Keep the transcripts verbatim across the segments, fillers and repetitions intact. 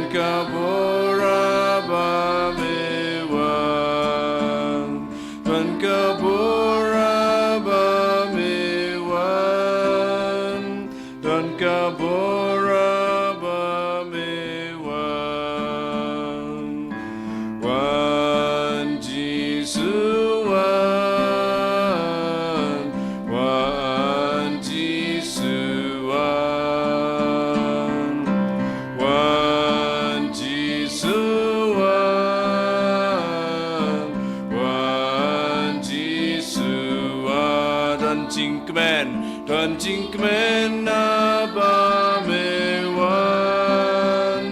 Ka bor ba me wan, don ka bor ba me wan, don ka bor ba me wan. Wan Jisu wan, wan Jisu wan. Wan Jisu wan, wan Jisu wan. Don jingkmen, don jingkmen haba me wan.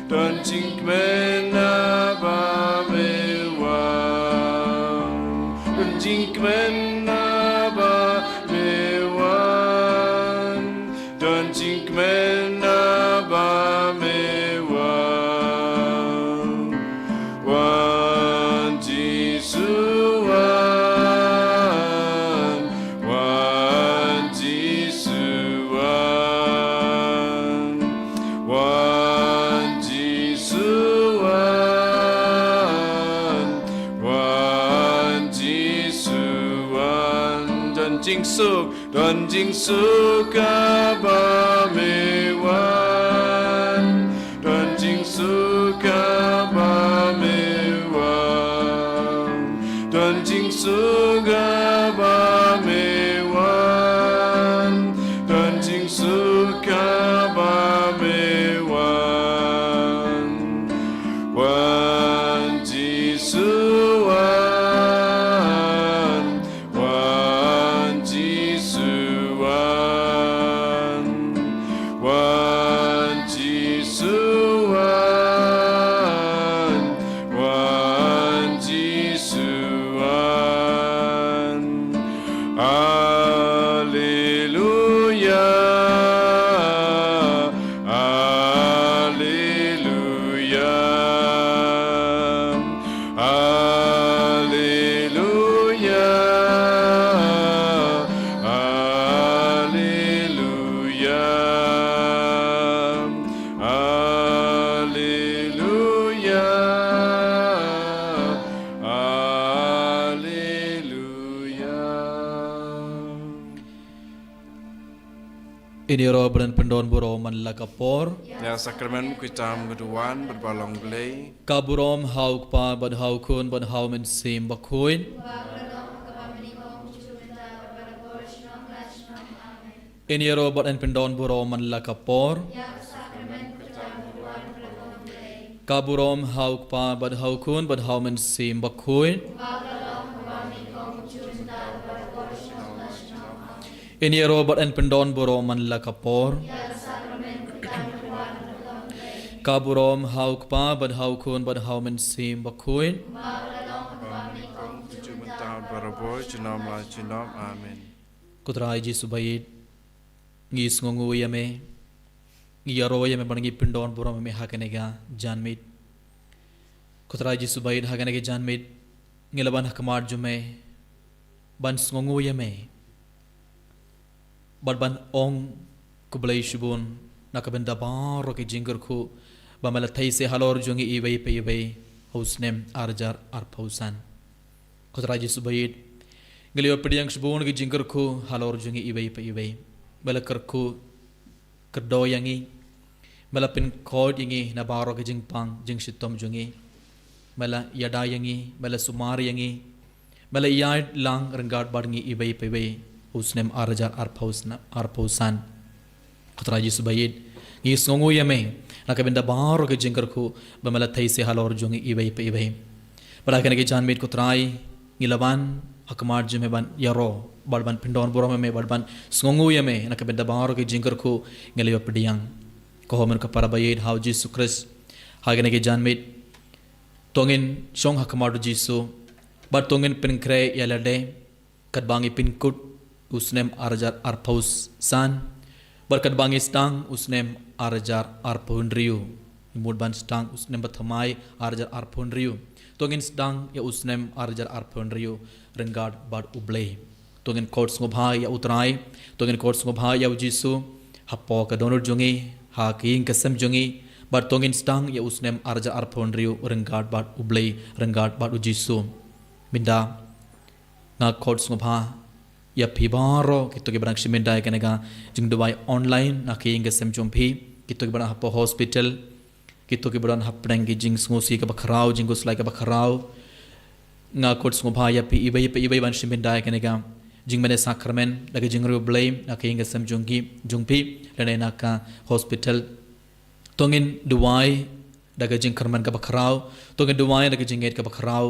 Don jingkmen haba me wan. Don jingkmen haba me wan. Don jingkmen haba me wan. Wan Jisu wan, wan Jisu wan. Wan Jisu wan, wan Jisu wan. Don jingsuk, don jingsuk haba me wan. Don jingsuk haba me wan. Don jingsuk haba me wan. Don jingsuk haba me wan. Wan Jisu wan, wan Jisu wan. Wan Jisu wan, wan Jisu wan. Alleluia, alleluia, alleluia, alleluia, alleluia, alleluia. Ngin ïaroh bad ngin pyndon burom man la ka por. Ïa sakramen khuid tam ka duwan bad ba long Blei. Ka burom ha u Kpa bad ha u Khun bad ha u Mynsiem Bakhuid. Ngin ïaroh bad ngin pyndon burom man la ka por. Ka burom ha u Kpa bad ha u Khun bad ha u Mynsiem Bakhuid. Ngin ïaroh bad ngin pyndon burom man la ka por. Ka burom ha u Kpa bad ha u Khun bad ha u Mynsiem Bakhuid. Amen. Ko Trai Jisu baieit, ngi sngewnguh ïa me, ngi ïaroh ïa me bad ngi pyndon burom ïa me ha kane ka janmiet. Ko Trai Jisu baieit, ha kane ka janmiet ngi la wan ha khmat jong me ban sngewnguh ïa me bad ban ong khublei shibun na ka bynta baroh ki jingkyrkhu ba me la theh seh halor jong ngi iwei pa iwei ha u snem ar hajar arphew san. Ko Trai Jisu baieit, ngi la ïoh pdiang shibun ki jingkyrkhu halor jong ngi iwei pa iwei. Me la kyrkhu kyrdoh ïa ngi, me la pynkhuid ïa ngi na baroh ki jingpang jingshitom jong ngi. Me la ïada ïa ngi, me la sumar ïa ngi, me la ïaid lang ryngkat bad ngi iwei pa iwei ha u snem ar hajar arphew sna-, arphew san. Ko Trai Jisu baieit, ngi sngewnguh ïa me na ka bynta baroh ki jingkyrkhu ba me la theh seh halor jong ngi iwei pa iwei. Bad ha kane ka janmiet ko Trai, ngi la wan ha khmat jong me ban ïaroh bad ban pyndon burom ïa me bad ban sngewnguh ïa me na ka bynta baroh ki jingkyrkhu ngi la ïoh pdiang. Ko hynmen ko para baieit ha u Jisu Khrist, ha kane ka janmiet to ngin shong ha khmat u Jisu bad to ngin pynkhreh ïa lade katba ngi pynkut u snem ar hajar arphew san bad katba ngi sdang u snem ar hajar arphew hynriew. Ngi mut ban sdang u snem ba thymmai ar hajar arphew hynriew. To ngin sdang ïa u snem ar hajar arphew hynriew ryngkat bad U Blei. To ngin khot sngewbha ïa u Trai, to ngin khot sngewbha ïa u Jisu hapoh ka dohnud jong ngi, ha ka ïing ka sem jong ngi, Bad to ngin sdang ïa u snem ar hajar arphew hynriew ryngkat bad U Blei, ryngkat bad U Jisu. Mynta nga khot sngewbha ïa phi baroh kito kiba dang shim bynta ïa kane ka jingduwai online na ka ïing ka sem jong phi, kito kiba dang hapoh hospital, kito kiba don hapdeng ki jingsngewsih kaba khraw, jingkhuslai kaba khraw. Nga khot sngewbha ïa phi iwei pa iwei ban shim bynta ïa kane ka jingmane sakramen da ka jingriewblei na ka ïing ka sem jong ki, jong phi lane na ka hospital. To ngin duwai da ka jingkyrmen kaba khraw, to ngin duwai da ka jingngeit kaba khraw.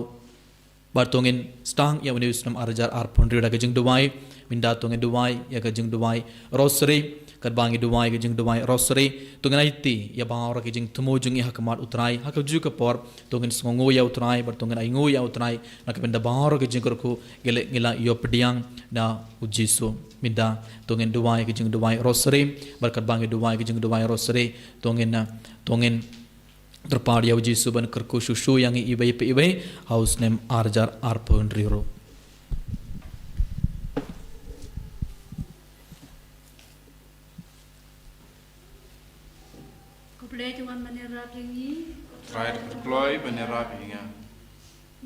Bad to ngin sdang ïa une u snem ar hajar arphew hynriew da ka jingduwai. Mynta to ngin duwai ïa ka jingduwai Rosary. Katba ngi duwai ka jingduwai Rosary, to ngin aiti ïa baroh ki jingthmu jong ngi ha khmat U Trai. Ha kajuh ka por to ngin sngewnguh ïa U Trai bad to ngin ainguh ïa U Trai na ka bynta baroh ki jingkyrkhu ngi la, ngi la ïoh pdiang na U Jisu. Mynta to ngin duwai ka jingduwai Rosary. Bad katba ngi duwai ka jingduwai Rosary, to ngin, to ngin kyrpad ïa U Jisu ban kyrkhu shuh shuh ïa ngi iwei pa iwei ha u snem ar hajar arphew hynriew ruh. Ko Blei, to wan ban ïarap ïa ngi. Trai, to kloi ban ïarap ïa ngi.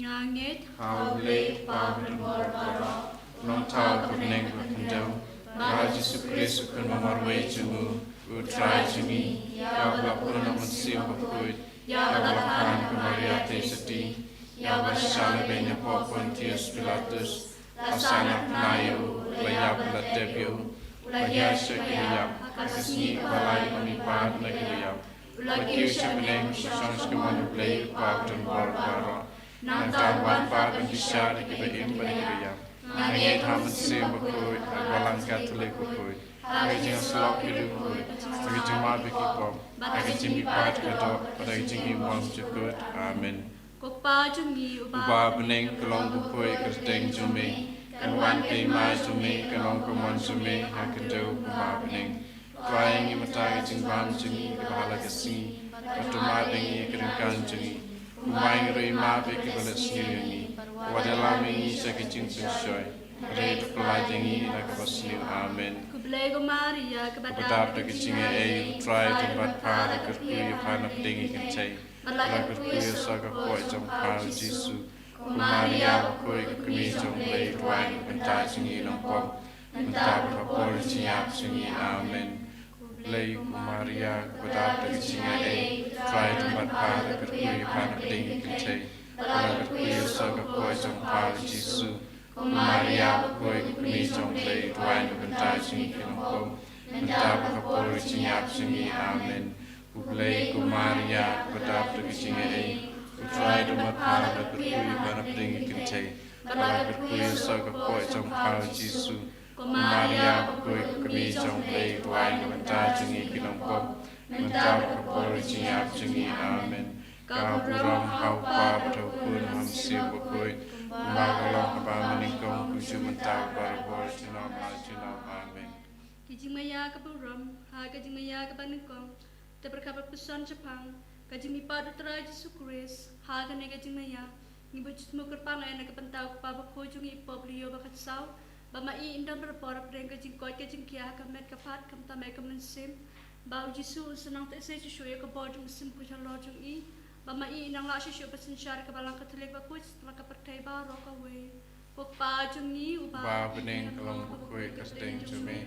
Nga ngeit ha U Blei U Kpa uba don bor baroh, u Nongthaw uba ha bneng bad ha khyndew, bad ha U Jisu Khrist u Khun ba marwei jong u, U Trai jong ngi, ïa uba la pun na u Mynsiem Bakhuid, ïa uba la kha na ka Maria Theisotti, ïa uba la shah lehbeiñ hapoh Pontius Pilatus, la sahnarphna ïa u, la ïap, la tep ïa u, u la hiar sha ki baïap, ha ka sngi kaba lai u la mihpat na ki baïap, u la kiew sha bneng, u la shong sha kamon U Blei U Kpa uba don bor baroh. Nangta un wan pat ban bishar ïa kiba im bad ïa kiba ïap. Nga ngeit ha u Mynsiem Bakhuid, ha ka Balang Katholik bakhuid, ha ka jingïasyllok ki riewkhuid, ha ka jingmap ïa ki pop, ha ka jingmihpat ka doh, bad ha ka jingim bymjukut. Amen. Ko Kpa jong ngi uba ha bneng, ka long bakhuid ka kyrteng jong me. Kan wan ka hima jong me, kan long ka mon jong me ha ka khyndew kumba ha bneng. Pynban ïa ngi mynta ka jingbam jong ngi kaba ha la ka sngi, bad to map ïa ngi ka ryngkang jong ngi, kumba ngi ruh ngi map ïa kiba leh sniew ïa ngi. Wat ïalam ïa ngi sha ka jingpynshoi, hynrei to pyllait ïa ngi na kaba sniew. Amen. Khublei ko Maria, kaba dap da ka jingaiei, U Trai u don bad pha, la kyrkhu ïa pha na pdeng ki kynthei, bad la kyrkhu ïa u soh ka kpoh jong pha U Jisu. Ko Maria bakhuid, ka kmie jong U Blei, duwai na ka bynta jong ngi ki nongpop, mynta bad ha ka por jingïap jong ngi. Amen. Khublei ko Maria, kaba dap da ka jingaiei, U Trai u don bad pha, la kyrkhu ïa pha na pdeng ki kynthei, bad la kyrkhu ïa u soh ka kpoh jong pha U Jisu. Ko Maria bakhuid, ka kmie jong U Blei, duwai na ka bynta jong ngi ki nongpop, mynta bad ha ka por jingïap jong ngi. Amen. Khublei ko Maria, kaba dap da ka jingaiei, U Trai u don bad pha, la kyrkhu ïa pha na pdeng ki kynthei, bad la kyrkhu ïa u soh ka kpoh jong pha U Jisu. Ko Maria bakhuid, ka kmie jong U Blei, duwai na ka bynta jong ngi ki nongpop, mynta bad ha ka por jingïap jong ngi. Amen. Ka burom ha U Kpa bad ha U Khun bad ha U Mynsiem Bakhuid, kumba ka long ha ba mynnyngkong, kumjuh mynta, barabor, junom la junom. Amen. Ka jingmaïa ka burom ha ka jingmaïa kaba nyngkong. Te pyrkhat bad puson shaphang ka jingmihpat U Trai Jisu Khrist ha kane ka jingmaïa, ngi buh jingthmu kyrpang na ka bynta u kpa bakhuid jong ngi, Pope Leo ba khatsaw, ba ma i un don barabor hapdeng ka jingkoit ka jingkhiah ha ka met ka phad, khamtam ha ka mynsiem, ba U Jisu un sa nang teh sei shuh shuh ïa ka bor jong U Mynsiem Bakhuid halor jong i, ba ma i un nang lah shuh shuh ban synshar ïa ka Balang Katholik bakhuid satlak ka pyrthei baroh kawei. Ko Kpa jong ngi uba ha bneng, ka long bakhuid ka kyrteng jong me.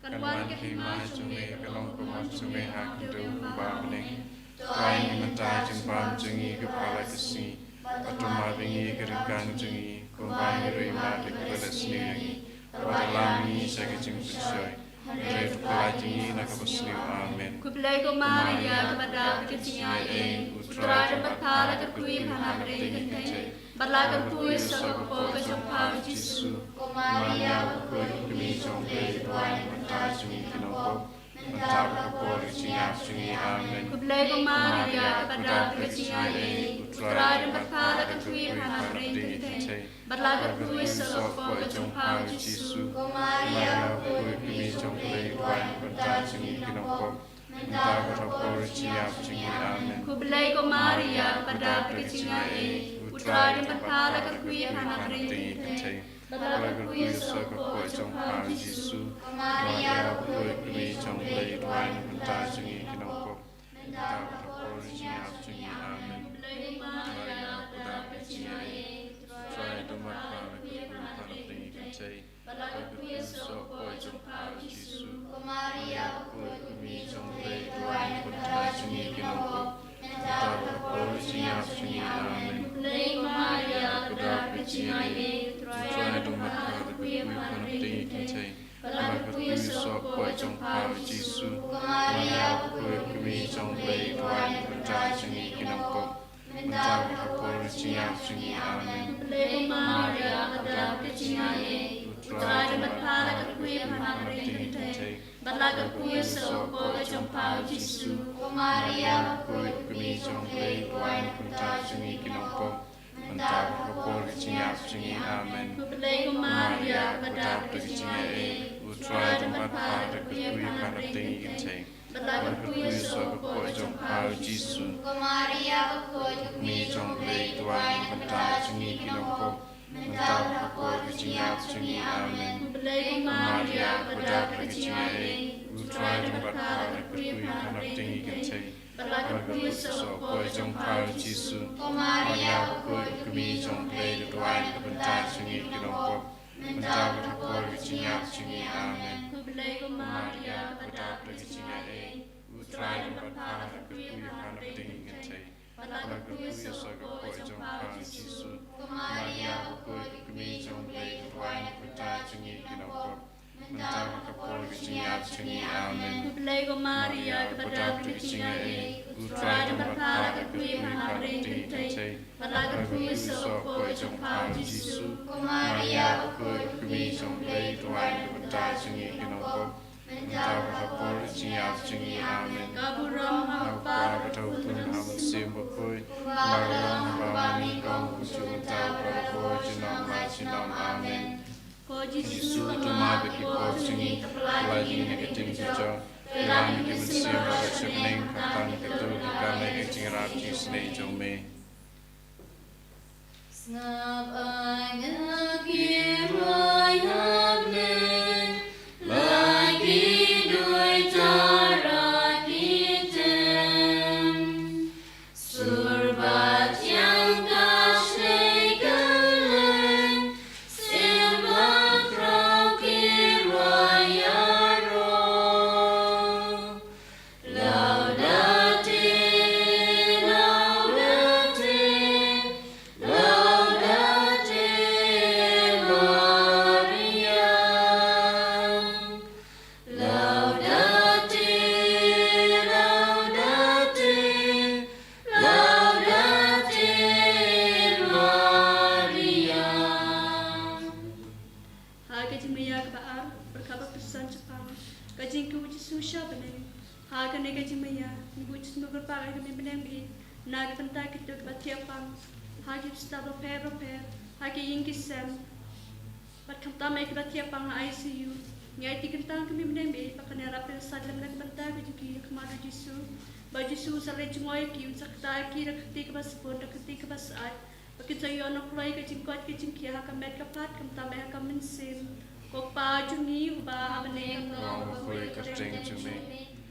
Kan wan ka hima jong me, kan long ka mon jong me ha ka khyndew kumba ha bneng. To ai ngi mynta ka jingbam jong ngi kaba ha la ka sngi. Bad to map ïa ngi ka ryngkang jong ngi, kumba ngi ruh ngi map ïa kiba leh sniew ïa ngi. Wat ïalam ïa ngi sha ka jingpynshoi, hynrei to pyllait ïa ngi na kaba sniew. Amen. Khublei ko Maria, kaba dap da ka jingaiei, U Trai u don bad pha, la kyrkhu ïa pha na pdeng ki kynthei, bad la kyrkhu ïa u soh ka kpoh ka jong pha U Jisu. Ko Maria bakhuid, ka kmie jong U Blei, duwai na ka bynta jong ngi ki nongpop, mynta bad ha ka por jingïap jong ngi. Amen. Khublei ko Maria, kaba dap da ka jingaiei, U Trai u don bad pha, la kyrkhu ïa pha na pdeng ki kynthei, bad la kyrkhu ïa u soh ka kpoh jong pha U Jisu. Ko Maria bakhuid, ka kmie jong U Blei, duwai na ka bynta jong ngi ki nongpop, mynta bad ha ka por jingïap jong ngi. Amen. Khublei ko Maria, kaba dap da ka jingaiei, U Trai u don bad pha, la kyrkhu ïa pha na pdeng ki kynthei, bad la kyrkhu ïa u soh ka kpoh jong pha U Jisu. Ko Maria bakhuid, ka kmie jong U Blei, duwai na ka bynta jong ngi ki nongpop, mynta bad ha ka ki nongpop, mynta bad ha ka por ka jingïap jong ngi. Amen. Khublei ko Maria, kaba dap da ka jingaiei, U Trai u don bad pha, pha ïa phi ha ki kynthei, bad la ka kyrkhu ïa u soh jong pha U Jisu. Ko Maria bakhuid, ka kmie jong U Blei, duwai na ka bynta jong ngi ki nongpop, mynta bad ha ka por ka jingïap jong ngi. Amen. Khublei ko Maria, kaba dap da ka jingaiei, U Trai u don bad pha, la ka kyrkhu ïa pha ha ki kynthei, bad la ka kyrkhu ïa u soh jong pha U Jisu. Ko Maria bakhuid, ka kmie jong U Blei, duwai na ka bynta jong ngi ki nongpop, mynta bad ha ka por ka jingïap jong ngi. Amen. Khublei ko Maria, kaba dap da ka jingaiei, U Trai u don bad pha, la ka kyrkhu ïa pha ha ki kynthei, bad la ka kyrkhu ïa u soh jong pha U Jisu. Ko Maria bakhuid, ka kmie jong U Blei, duwai na ka bynta jong ngi ki nongpop, mynta bad ha ka por ka jingïap jong ngi. Amen. Khublei ko Maria, kaba dap da ka jingaiei, U Trai u don bad pha, la ka kyrkhu ïa pha ha ki kynthei, bad la ka kyrkhu ïa u soh jong pha U Jisu. Ko Maria bakhuid, ka kmie jong U Blei, duwai na ka bynta jong ngi ki nongpop, mynta bad ha ka por ka jingïap jong ngi. Amen. Khublei ko Maria, kaba dap da ka jingaiei, U Trai u don bad pha, la ka kyrkhu ïa pha ha ki kynthei, bad la ka kyrkhu ïa u soh jong pha U Jisu. Ko Maria bakhuid, ka kmie jong U Blei, duwai na ka bynta jong ngi ki nongpop, mynta bad ha ka por ka jingïap jong ngi. Amen. Khublei ko Maria, kaba dap da ka jingaiei, U Trai u don bad pha, la ka kyrkhu ïa pha ha ki kynthei, bad la ka kyrkhu ïa u soh jong pha U Jisu. Ko Maria bakhuid, ka kmie jong U Blei, duwai na ka bynta jong ngi ki nongpop, mynta bad ha ka por ka jingïap jong ngi. Amen. Ka burom ha U Kpa bad ha U Khun bad ha U Mynsiem Bakhuid, kumba ka long ha kaba nyngkong, kumjuh mynta, bad barabor, junom la junom. Amen. Ko Jisu, to map ïa ki pop jong ngi, to pyllait ïa ngi na ka jingpynjot, to ïalam ïa ki mynsiem baroh sha bneng, khamtam ïa kato kaba don ha ka jingïarap jingisynei jong me. Sngap, ai nga ki roi ha Blei, la ki duh tara ki tem. Sur bad ïing ka shlei ka leng, sim bakhraw ki roi ïaroh. Laudate, laudate, laudate Maria. Laudate, laudate, laudate Maria. Ha ka jingmaïa kaba ar, bad kaba pyrshang shaphang, ka jingkiew U Jisu sha bneng. Ha kane ka jingmaïa, ngi buh jingsngewbha ïa ka bneng bad na ka bynta kito kiba thiah pang ha ki hospital bapher bapher, ha ki ïing ki sem, bad khamtam ïa kiba thiah pang ha I C U. Ngi aiti kyntang ïa ka bneng bad ba kan ïarap ïa ka sat lem na ka bynta ka jong ki ha khmat U Jisu. Ba U Jisu un sa leit jngoh ïa ki, un sa ktah ïa ki da ka kti kaba sbun, da ka kti kaba syaid, ba kin sa ïoh na kloi ka jingkoit ka jingkhiah ha ka met ka phad, khamtam eh ha ka mynsiem. Ko Kpa jong ngi uba ha bneng, ka long ba kyrteng jong me.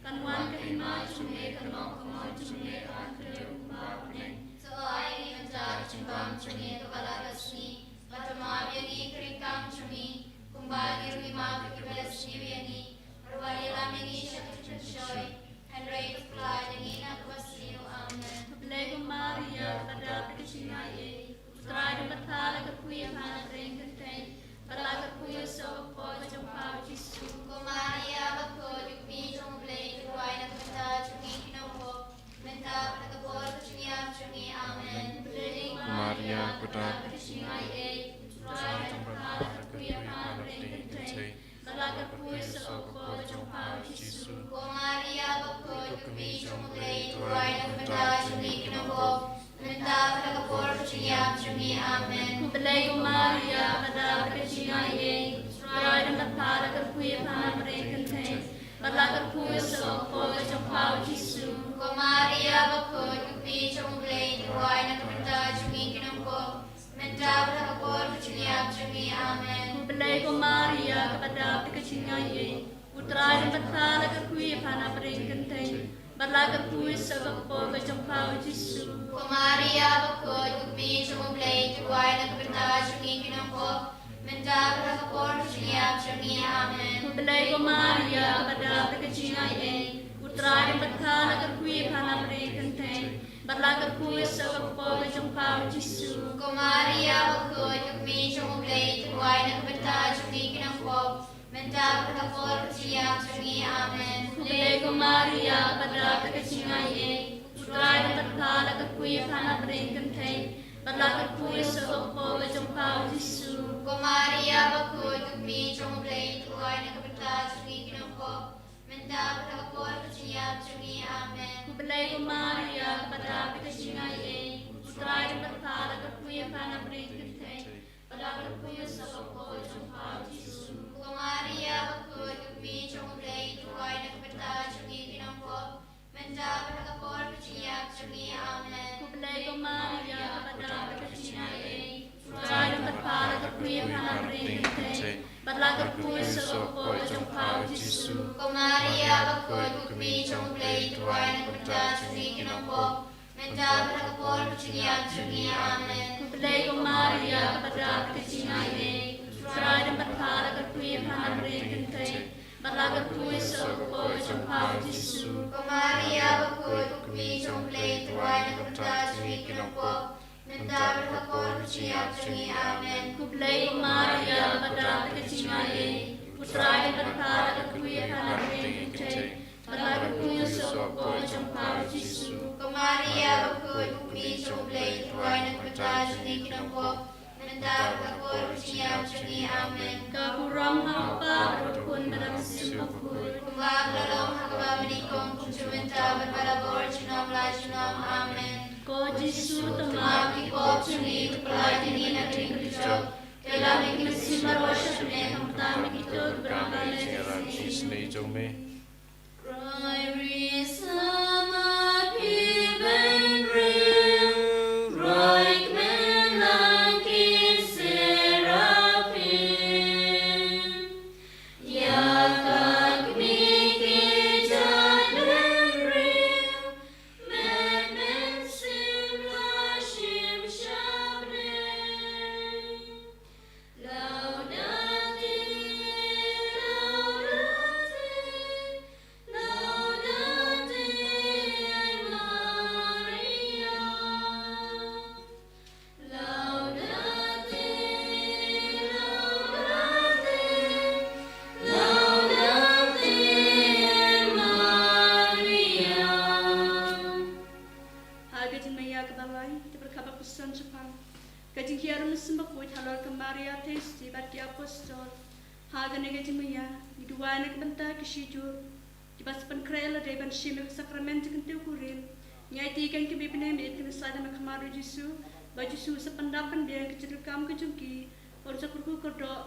Kan wan ka hima jong me, kan long ka mon jong me ha ka khyndew kumba ha bneng. To ai ïa ngi mynta ka jingbam jong ngi kaba la ka sngi. Bad to map ïa ngi ki ryngkang jong ngi, kumba ngi ruh ngi map ïa kiba la sniew ïa ngi. Bad wat ïalam ïa ngi sha ka jingpynshoi, hynrei to pyllait ïa ngi na kaba sniew. Amen. Khublei ko Maria, kaba dap da ka jingaiei, U Trai u don bad pha, la ka kyrkhu ïa pha na pdeng kynthei, bad la ka kyrkhu ïa u soh bakhuid ka jong pha U Jisu. Ko Maria bakhuid, ka kmie jong U Blei, to duwai na ka bynta jong ngi ki nongpop, mynta bad ha ka por ka jingïap jong ngi. Amen. Khublei ko Maria, kaba dap da ka jingaiei, U Trai u don bad pha, la ka kyrkhu ïa pha na pdeng kynthei, bad la ka kyrkhu ïa u soh bakhuid ka jong pha U Jisu. Ko Maria bakhuid, ka kmie jong U Blei, to duwai na ka bynta jong ngi ki nongpop, mynta bad ha ka por ka jingïap jong ngi. Amen. Khublei ko Maria, kaba dap da ka jingaiei, U Trai u don bad pha, la ka kyrkhu ïa pha na pdeng kynthei, bad la ka kyrkhu ïa u soh bakhuid ka jong pha U Jisu. Ko Maria bakhuid, ka kmie jong U Blei, to duwai na ka bynta jong ngi ki nongpop, mynta bad ha ka por ka jingïap jong ngi. Amen. Khublei ko Maria, kaba dap da ka jingaiei, U Trai u don bad pha, la ka kyrkhu ïa pha na pdeng kynthei, bad la ka kyrkhu ïa u soh bakhuid ka jong pha U Jisu. Ko Maria bakhuid, ka kmie jong U Blei, to duwai na ka bynta jong ngi ki nongpop, mynta bad ha ka por ka jingïap jong ngi. Amen. Khublei ko Maria, kaba dap da ka jingaiei, U Trai dang pat pha la kyrkhu ïa pha na pdeng kynthei, bad la kyrkhu ïa soh ka kpoh ka jong pha u Jisu. Ko Maria bakhuid, ko kmie jong U Blei, to duwai na ka bynta jong ngi ki nongpop, mynta bad ha ka por ka jingïap jong ngi. Amen. Khublei ko Maria, kaba dap da ka jingaiei, U Trai dang pat pha la kyrkhu ïa pha na pdeng kynthei, bad la kyrkhu ïa soh ka kpoh ka jong pha u Jisu. Ko Maria bakhuid, ko kmie jong U Blei, to duwai na ka bynta jong ngi ki nongpop, mynta bad ha ka por ka jingïap jong ngi. Amen. Khublei ko Maria, kaba dap da ka jingaiei, U Trai dang pat pha la kyrkhu ïa pha na pdeng kynthei, bad la kyrkhu ïa soh ka kpoh ka jong pha u Jisu. Ko Maria bakhuid, ko kmie jong U Blei, to duwai na ka bynta jong ngi ki nongpop, mynta bad ha ka por ka jingïap jong ngi. Amen. Khublei ko Maria, kaba dap da ka jingaiei, U Trai dang pat pha la kyrkhu ïa pha na pdeng kynthei, bad la kyrkhu ïa soh ka kpoh ka jong pha u Jisu. Ko Maria bakhuid, ko kmie jong U Blei, to duwai na ka bynta jong ngi ki nongpop, mynta bad ha ka por ka jingïap jong ngi. Amen. Khublei ko Maria, kaba dap da ka jingaiei, U Trai dang pat pha la kyrkhu ïa pha na pdeng kynthei, bad la kyrkhu ïa soh ka kpoh ka jong pha u Jisu. Ko Maria bakhuid, ko kmie jong U Blei, to duwai na ka bynta jong ngi ki nongpop, mynta bad ha ka por ka jingïap jong ngi. Amen. Khublei ko Maria, kaba dap da ka jingaiei, U Trai dang pat pha la kyrkhu ïa pha na pdeng kynthei, bad la kyrkhu ïa soh ka kpoh ka jong pha u Jisu. Ko Maria bakhuid, ko kmie jong U Blei, to duwai na ka bynta jong ngi ki nongpop, mynta bad ha ka por ka jingïap jong ngi. Amen. Ka burom ha u Kpa bad u Khun bad u Mynsiem Bakhuid, kumba la long ha kaba mynnyngkong, kumjuh mynta bad barabor, junom la junom. Amen. Ko Jisu, to map ïa ki pop jong ngi, to pyllait ïa ngi na ka jingkyrkhu, to ïalam ïa ki mynsiem baroh sha pdeng, khamtam ïa kito kiba don ban leit sha ka jingïaseng jong me. Roi Risa ma phi bynriew, roi kmen lang ki seraphim. Ïa ka kmie ki jait bynriew, met mynsiem la shim sha pdeng. Laudate, laudate, laudate Maria. Laudate, laudate, laudate Maria. Ha ka jingmaïa kaba lai, te bad kaba khuslai shaphang ka jinghiar u Mynsiem Bakhuid halor ka Maria Theisotti bad ki apostol. Ha kane ka jingmaïa, ngi duwai na ka bynta ki shijur kiba sa pynkhreh lade ban shim ïa ka sakramen jingkyntiew kurim. Ngi aiti ïa ki bym bniah, ïa ki ba sah da ka khmat u Jisu, ba u Jisu u sa pyndap pynbiang ïa ka jingdonkam ka jong ki, un sa kyrkhu kyrdoh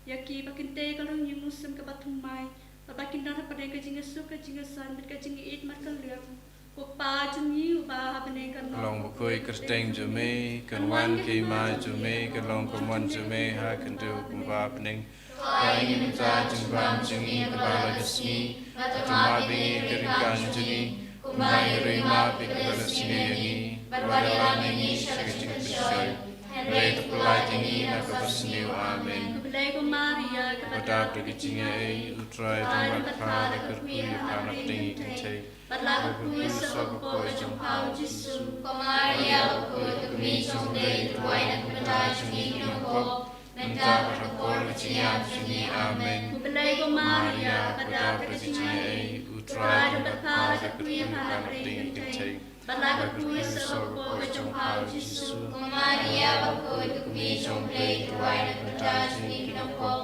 ïa ki, ba kin tei ïa ka longïing mynsiem kaba thymmai, bad ba kin don hapdeng ka jingïasuk, ka jingïasaid bad ka jingïeit markylliang. Ko Kpa jong ngi uba ha bneng, kan long bakhuid ka kyrteng jong me, kan wan ka hima jong me, kan long ka mon jong me ha ka khyndew kumba ha bneng. To ai ngi mynta ka jingbam jong ngi kaba la ka sngi, bad to map ïa ngi ïa ka ryngkang jong ngi, kumba ngi ruh ngi map ïa kiba la sniew ïa ngi, bad wat ïalam ïa ngi sha ka jingpynshoi, hynrei to pyllait ïa ngi na kaba sniew. Amen. Khublei ko Maria, kaba dap da ka jingaiei, U Trai u don bad pha, la kyrkhu ïa pha na pdeng ki kynthei, bad la kyrkhu ïa soh ka kpoh jong pha u Jisu. Ko Maria bakhuid, ko kmie jong U Blei, to duwai na ka bynta jong ngi ki nongpop, mynta bad ha ka por ka jingïap jong ngi. Amen. Khublei ko Maria, kaba dap da ka jingaiei, U Trai u don bad pha, la kyrkhu ïa pha na pdeng ki kynthei, bad la kyrkhu ïa soh ka kpoh jong pha u Jisu. Ko Maria bakhuid, ko kmie jong U Blei, to duwai na ka bynta jong ngi ki nongpop,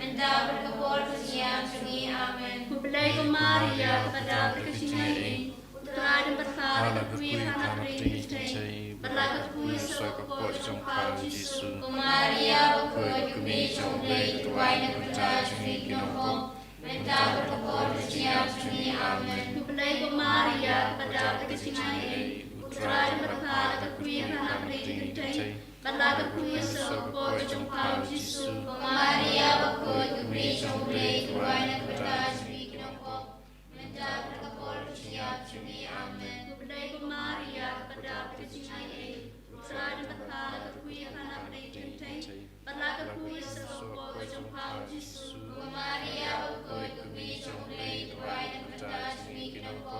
mynta bad ha ka por ka jingïap jong ngi. Amen. Khublei ko Maria, kaba dap da ka jingaiei, U Trai u don bad pha, la kyrkhu ïa pha na pdeng ki kynthei, bad la kyrkhu ïa soh ka kpoh jong pha u Jisu. Ko Maria bakhuid, ko kmie jong U Blei, to duwai na ka bynta jong ngi ki nongpop, mynta bad ha ka por ka jingïap jong ngi. Amen. Khublei ko Maria, kaba dap da ka jingaiei, U Trai u don bad pha, la kyrkhu ïa pha na pdeng ki kynthei, bad la kyrkhu ïa soh ka kpoh jong pha u Jisu. Ko Maria bakhuid, ko kmie jong U Blei, to duwai na ka bynta jong ngi ki nongpop, mynta bad ha ka por ka jingïap jong ngi. Amen. Khublei ko Maria, kaba dap da ka jingaiei, U Trai u don bad pha, la kyrkhu ïa pha na pdeng ki kynthei, bad la kyrkhu ïa soh ka kpoh jong pha u Jisu. Ko Maria bakhuid, ko kmie jong U Blei, to duwai na ka bynta jong ngi ki nongpop,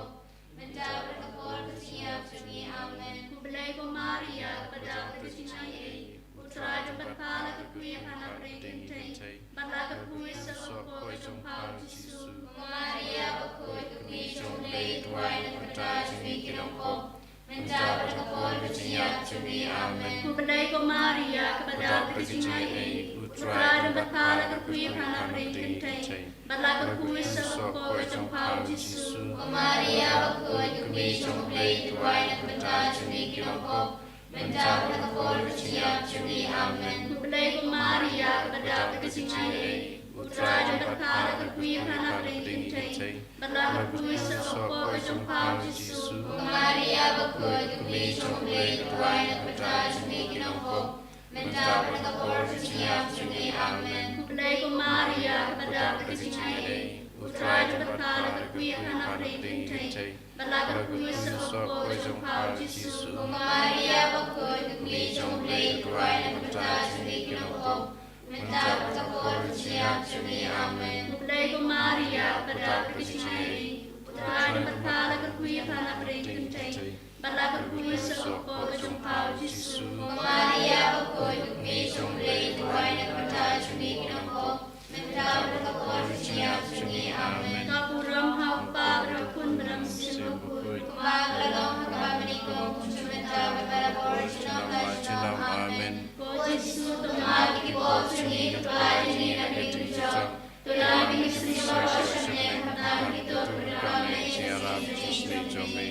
Maria, kaba dap da ka jingaiei, U Trai u don bad pha, la ka kmie pha na pdeng kynthei, bad la ka kmie sawkpoh jong pha u Jisu. Ko Maria bakhuid, ka kmie jong U Blei, duwai na ka bynta jong ngi ki nongpop, mynta bad ha ka por ka jingïap jong ngi. Amen. Khublei ko Maria, kaba dap da ka jingaiei, U Trai u don bad pha, la ka kmie pha na pdeng kynthei, bad la ka kmie sawkpoh jong pha u Jisu. Ko Maria bakhuid, ka kmie jong U Blei, duwai na ka bynta jong ngi ki nongpop, mynta bad ha ka por ka jingïap jong ngi. Amen. Khublei ko Maria, kaba dap da ka jingaiei, U Trai u don bad pha, la ka kmie pha na pdeng kynthei, bad la ka kmie sawkpoh jong pha u Jisu. Ko Maria bakhuid, ka kmie jong U Blei, duwai na ka bynta jong ngi ki nongpop, mynta bad ha ka por ka jingïap jong ngi. Amen. Khublei ko Maria, kaba dap da ka jingaiei, U Trai u don bad pha, la ka kmie pha na pdeng kynthei, bad la ka kmie sawkpoh jong pha u Jisu. Ko Maria bakhuid, ka kmie jong U Blei, duwai na ka bynta jong ngi ki nongpop, mynta bad ha ka por ka jingïap jong ngi. Amen. Khublei ko Maria, kaba dap da ka jingaiei, U Trai u don bad pha, la ka kmie pha na pdeng kynthei, bad la ka kmie sawkpoh jong pha u Jisu. Ko Maria bakhuid, ka kmie jong U Blei, duwai na ka bynta jong ngi ki nongpop, mynta bad ha ka por ka jingïap jong ngi. Amen. Ka burom ha U Kpa bad ha U Khun bad ha U Mynsiem Bakhuid, kumba ka la long ha kaba nyngkong, kumjuh mynta bad ha ka por junom la junom. Amen. Ko Jisu, to map ïa ki pop jong ngi, to pynlait ïa ngi na ka jingduna jong ngi, to ïoh ïa ngi na ka jingïap jong ngi, mynta bad ha ka por ka jingïap jong ngi.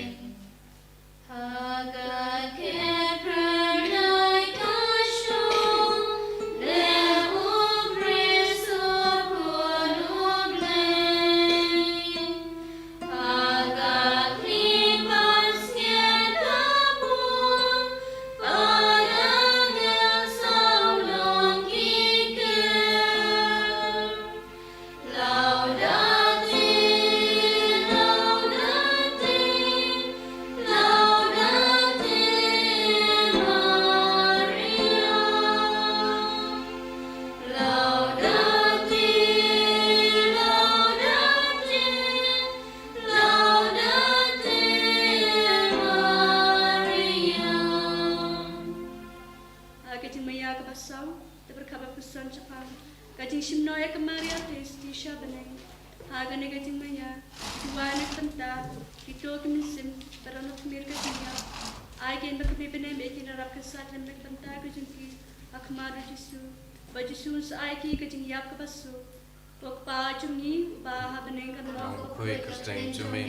Ha ka kynphra dei ka shong, leh u Khrist u Khun u Blei. Ha ka khlieh ban sngiat ka bun, ba dang ïa saw long ki kyrteng. Laudate, laudate, laudate Maria. Laudate, laudate, laudate Maria. Ha ka jingmaïa kaba saw, te pyrkhat ba pynsan shaphang ka jingshim noh ïa ka Maria Theisotti sha bneng. Ha kane ka jingmaïa, duwai na ka bynta kito ki mynsiem ba don ha khmih ka jingïap. Ai kein ba khmih bneng, ba kin ïarap kyrshan lem na ka bynta ka jong ki ha khmat u Jisu, ba u Jisu un sa ai ki ka jingïap kaba suk. Ko Kpa jong ngi uba ha bneng, kan long, kan long, ka kyrteng jong me,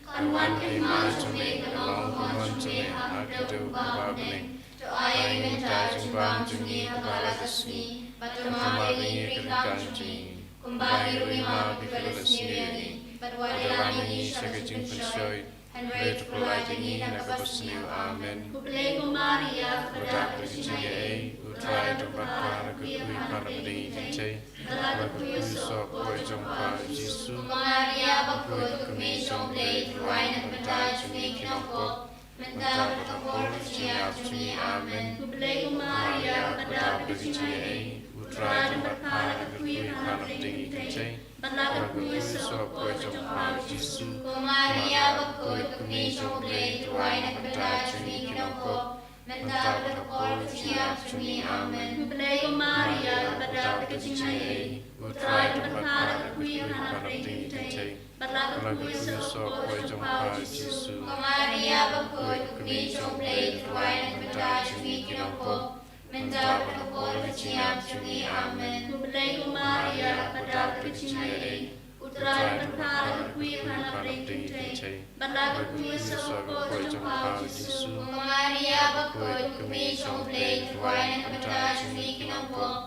kan wan ka hima jong me, kan long ka mon jong me ha ka kyrteng jong me uba ha bneng. To ai ïa ngi mynta ka jingbam jong ngi kaba la ka sngi, bad to map ïa ngi ki ryngkang jong ngi, kumba ngi ruh ngi map ïa kiba la sniew ïa ngi, bad wat ïalam ïa ngi sha ka jingpynshoi, hynrei to pynlait ïa ngi na kaba sniew. Amen. Khublei ko Maria, kaba dap da ka jingaiei, U Trai u don bad pha, la ka kmie pha na pdeng ki kynthei, bad la ka kmie sawkpoh jong pha u Jisu. Ko Maria bakhuid, ka kmie jong U Blei, to duwai na ka bynta jong ngi ki nongpop, mynta bad ha ka por ka jingïap jong ngi. Amen. Khublei ko Maria, kaba dap da ka jingaiei, U Trai u don bad pha, la ka kmie pha na pdeng ki kynthei, bad la ka kmie sawkpoh jong pha u Jisu. Ko Maria bakhuid, ka kmie jong U Blei, to duwai na ka bynta jong ngi ki nongpop, mynta bad ha ka por ka jingïap jong ngi. Amen. Khublei ko Maria, kaba dap da ka jingaiei, U Trai u don bad pha, la ka kmie pha na pdeng ki kynthei, bad la ka kmie sawkpoh jong pha u Jisu. Ko Maria bakhuid, ka kmie jong U Blei, to duwai na ka bynta jong ngi ki nongpop, mynta bad ha ka por ka jingïap jong ngi. Amen. Khublei ko Maria, kaba dap da ka jingaiei, U Trai u don bad pha, la ka kmie pha na pdeng ki kynthei, bad la ka kmie sawkpoh jong pha u Jisu. Ko Maria bakhuid, ka kmie jong U Blei, to duwai na ka bynta jong ngi ki nongpop,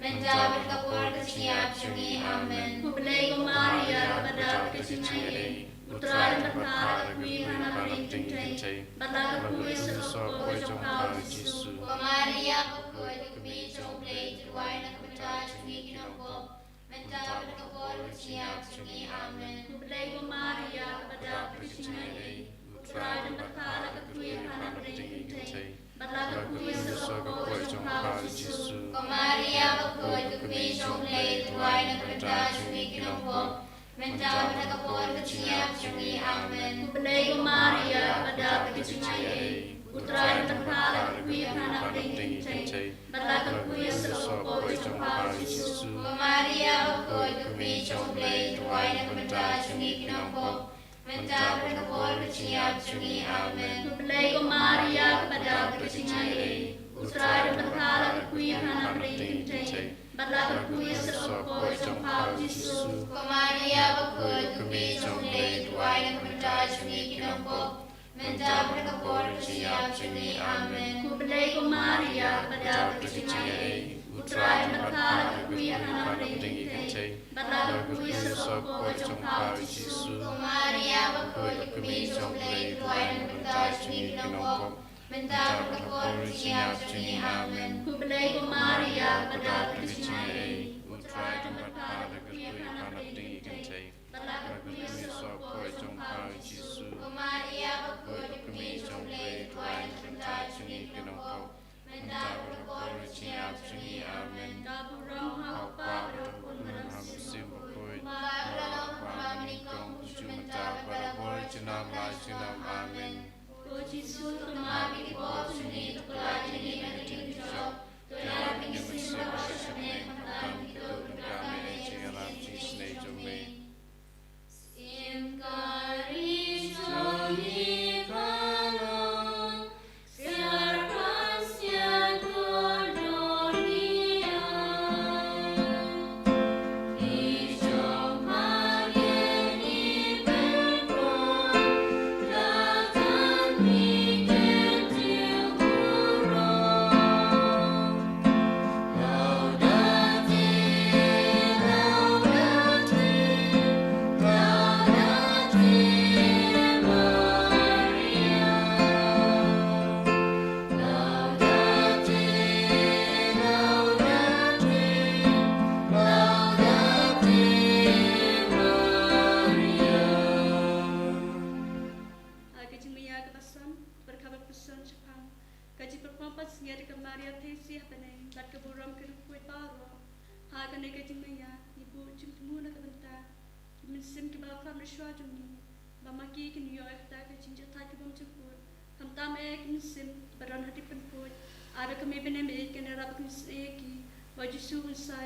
mynta bad ha ka por ka jingïap jong ngi. Amen. Khublei ko Maria, kaba dap da ka jingaiei, U Trai u don bad pha, la ka kmie pha na pdeng ki kynthei, bad la ka kmie sawkpoh jong pha u Jisu. Ko Maria bakhuid, ka kmie jong U Blei, to duwai na ka bynta jong ngi ki nongpop, mynta bad ha ka por ka jingïap jong ngi. Amen. Khublei ko Maria, kaba dap da ka jingaiei, U Trai u don bad pha, la ka kmie pha na pdeng ki kynthei, bad la ka kmie sawkpoh jong pha u Jisu. Ko Maria bakhuid, ka kmie jong U Blei, to duwai na ka bynta jong ngi ki nongpop, mynta bad ha ka por ka jingïap jong ngi. Amen. Khublei ko Maria, kaba dap da ka jingaiei, U Trai u don bad pha, la ka kyrkhu ïa pha na pdeng ki kynthei, bad la kyrkhu ïa u soh poi jong pha u Jisu. Ko Maria bakhuid, ko Kmie jong U Blei, duwai na ka bynta jong ngi ki nongpop, mynta bad ha ka por jingïap jong ngi. Amen. Khublei ko Maria, kaba dap da ka jingaiei, U Trai u don bad pha, la kyrkhu ïa pha na pdeng ki kynthei, bad la kyrkhu ïa u soh poi jong pha u Jisu. Ko Maria bakhuid, ko Kmie jong U Blei, duwai na ka bynta jong ngi ki nongpop, mynta bad ha ka por jingïap jong ngi. Amen. Khublei ko Maria, kaba dap da ka jingaiei, U Trai u don bad pha, la kyrkhu ïa pha na pdeng ki kynthei, bad la kyrkhu ïa u soh poi jong pha u Jisu. Ko Maria bakhuid, ko Kmie jong U Blei, duwai na ka bynta jong ngi ki nongpop, mynta bad ha ka por jingïap jong ngi. Amen. Khublei ko Maria, kaba dap da ka jingaiei, U Trai u don bad pha, la kyrkhu ïa pha na pdeng ki kynthei, bad la kyrkhu ïa u soh poi jong pha u Jisu. Ko Maria bakhuid, ko Kmie jong U Blei, duwai na ka bynta jong ngi ki nongpop, mynta bad ha ka por jingïap jong ngi. Amen. Ka burom ha U Kpa bad ha U Khun bad ha U Mynsiem Bakhuid, kumba la long ha kaba nyngkong, kumjuh mynta bad ha ka por junom la junom. Amen. Ko Jisu, to map ïa ki pop jong ngi, to kylla ïa ngi na ka diengdujok, to ïarap ïa ngi mynsiem ha ka bneng, khamtam ïa ki tuh tyngka, me ïa ka jingïarap jingisynei jong me. Ha ka jingmaïa kaba san, ka pyrkhat bad pyrshang shaphang ka jingpynpaw pansngiat ïa ka Maria Theisotti ha bneng bad ka burom ki riewkhuid baroh, ha kane ka jingmaïa ngi buh jingthmu na ka bynta ki mynsiem kiba kham mynshuwa jong ngi, ba ma ki kin ïoh ïa kata ka jingjahthait ka bymjukut, khamtam eh ki mynsiem ba don ha ri pynpoi, ai ba ka Mei Banim ïeit kan ïarap ban kynsan ïa ki, ba U Jisu un sa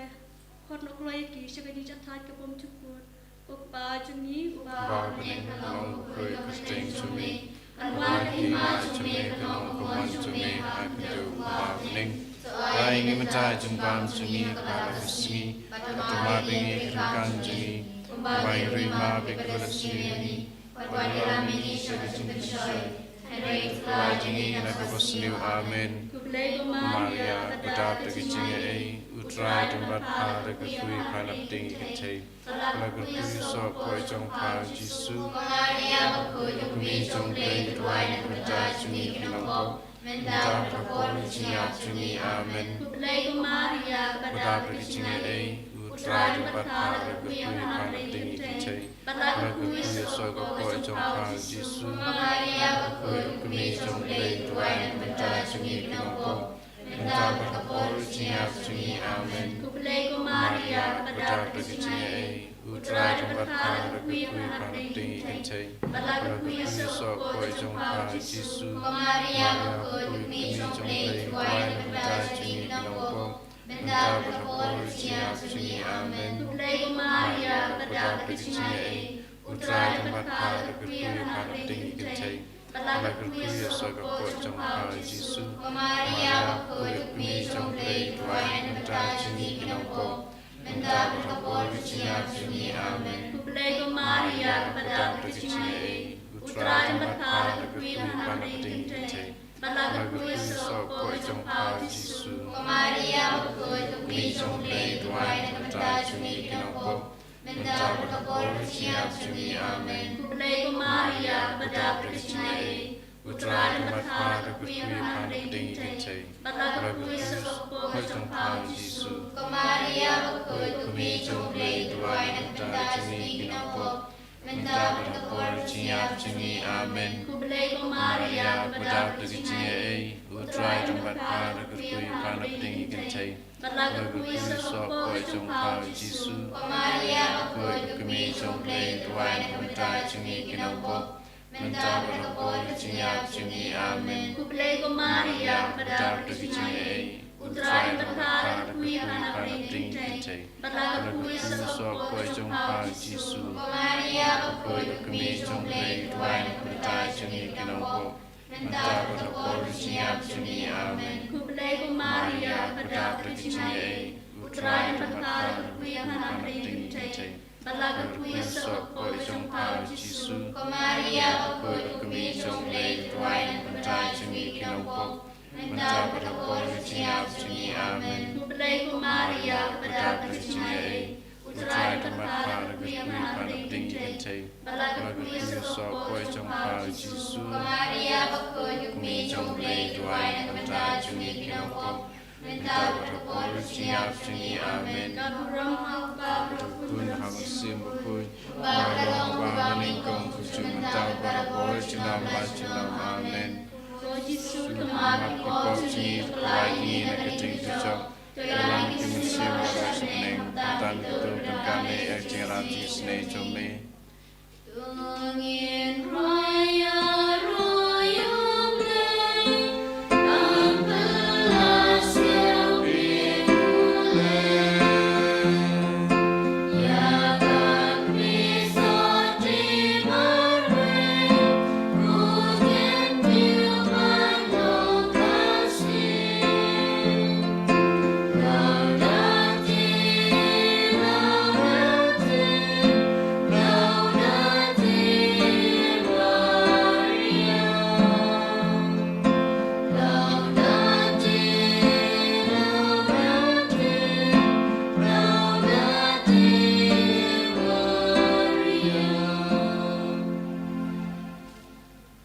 khot noh kloi ïa ki sha ka jingjahthait ka bymjukut. Ko Kpa jong ngi uba ha bneng, kan long bakhuid ka kyrteng jong me, kan wan ka hima jong me, kan long ka mon jong me ha ka khyndew kumba ha bneng. To ai ïa ngi mynta ka jingbam jong ngi ha kawei ka sngi, bad to map ïa ngi ki ryngkang jong ngi, kumba ngi ruh ngi map ïa kiba la sniew ïa ngi, bad wat ïalam ïa ngi sha ka jingpynshoi, hynrei to kylla ïa ngi na ka basniew. Amen. Khublei ko Maria, kaba dap da ka jingaiei, U Trai u don bad pha, la kyrkhu ïa pha na pdeng ki kynthei, la kyrkhu ïa u soh poi jong pha u Jisu. Ko Maria bakhuid, ko Kmie jong U Blei, duwai na ka bynta jong ngi ki nongpop, mynta bad ha ka por jingïap jong ngi. Amen. Khublei ko Maria, kaba dap da ka jingaiei, U Trai u don bad pha, la kyrkhu ïa pha na pdeng ki kynthei, bad la kyrkhu ïa u soh poi jong pha u Jisu. Ko Maria bakhuid, ko Kmie jong U Blei, duwai na ka bynta jong ngi ki nongpop, mynta bad ha ka por jingïap jong ngi. Amen. Khublei ko Maria, kaba dap da ka jingaiei, U Trai u don bad pha, la kyrkhu ïa pha na pdeng ki kynthei, bad la kyrkhu ïa u soh poi jong pha u Jisu. Ko Maria bakhuid, ko Kmie jong U Blei, duwai na ka bynta jong ngi ki nongpop, mynta bad ha ka por jingïap jong ngi. Amen. Khublei ko Maria, kaba dap da ka jingaiei, U Trai u don bad pha, la kyrkhu ïa pha na pdeng ki kynthei, bad la kyrkhu ïa u soh ka poi jong pha u Jisu. Ko Maria bakhuid, ko Kmie jong U Blei, duwai na ka bynta jong ngi ki nongpop, mynta bad ha ka por jingïap jong ngi. Amen. Khublei ko Maria, kaba dap da ka jingaiei, U Trai u don bad pha, la kyrkhu ïa pha na pdeng ki kynthei, bad la kyrkhu ïa u soh ka poi jong pha u Jisu. Ko Maria bakhuid, ko Kmie jong U Blei, duwai na ka bynta jong ngi ki nongpop, mynta bad ha ka por jingïap jong ngi. Amen. Khublei ko Maria, kaba dap da ka jingaiei, U Trai u don bad pha, la kyrkhu ïa pha na pdeng ki kynthei, bad la kyrkhu ïa u soh ka poi jong pha u Jisu. Ko Maria bakhuid, ko Kmie jong U Blei, duwai na ka bynta jong ngi ki nongpop, mynta bad ha ka por jingïap jong ngi. Amen. Khublei ko Maria, kaba dap da ka jingaiei, U Trai u don bad pha, la kyrkhu ïa pha na pdeng ki kynthei, bad la kyrkhu ïa u soh ka poi jong pha u Jisu. Ko Maria bakhuid, ko Kmie jong U Blei, duwai na ka bynta jong ngi ki nongpop, mynta bad ha ka por jingïap jong ngi. Amen. Blei ko Maria, kaba dap da ki jingaiei, U Trai u don bad pha, la kyrkhu ïa pha na pdeng ki kynthei, bad la kyrkhu ïa u soh poi jong pha u Jisu. Ko Maria bakhuid, ka kmie jong U Blei, duwai na ka bynta jong ngi ki nongpop, mynta bad ha ka por jong ka jingïap jong ngi. Amen. Khublei ko Maria, kaba dap da ki jingaiei, U Trai u don bad pha, la kyrkhu ïa pha na pdeng ki kynthei, bad la kyrkhu ïa u soh poi jong pha u Jisu. Ko Maria bakhuid, ka kmie jong U Blei, duwai na ka bynta jong ngi ki nongpop, mynta bad ha ka por jong ka jingïap jong ngi. Amen. Khublei ko Maria, kaba dap da ki jingaiei, U Trai u don bad pha, la kyrkhu ïa pha na pdeng ki kynthei, bad la kyrkhu ïa u soh poi jong pha u Jisu. Ko Maria bakhuid, ka kmie jong U Blei, duwai na ka bynta jong ngi ki nongpop, mynta bad ha ka por jong ka jingïap jong ngi. Amen. Ka burom ha U Kpa, bad ha U Khun, bad ha U Mynsiem Bakhuid, kumba ka long ha kaba nyngkong, kumjuh mynta bad ha ka por junom la junom. Amen. Ko Jisu, to map ïa ki pop jong ngi, to pyllait ïa ngi na ka jingdujok, to ïalam ïa ki mynsiem baroh sha bneng, bad to pynkan ïa ka jingïarap jingisynei jong me.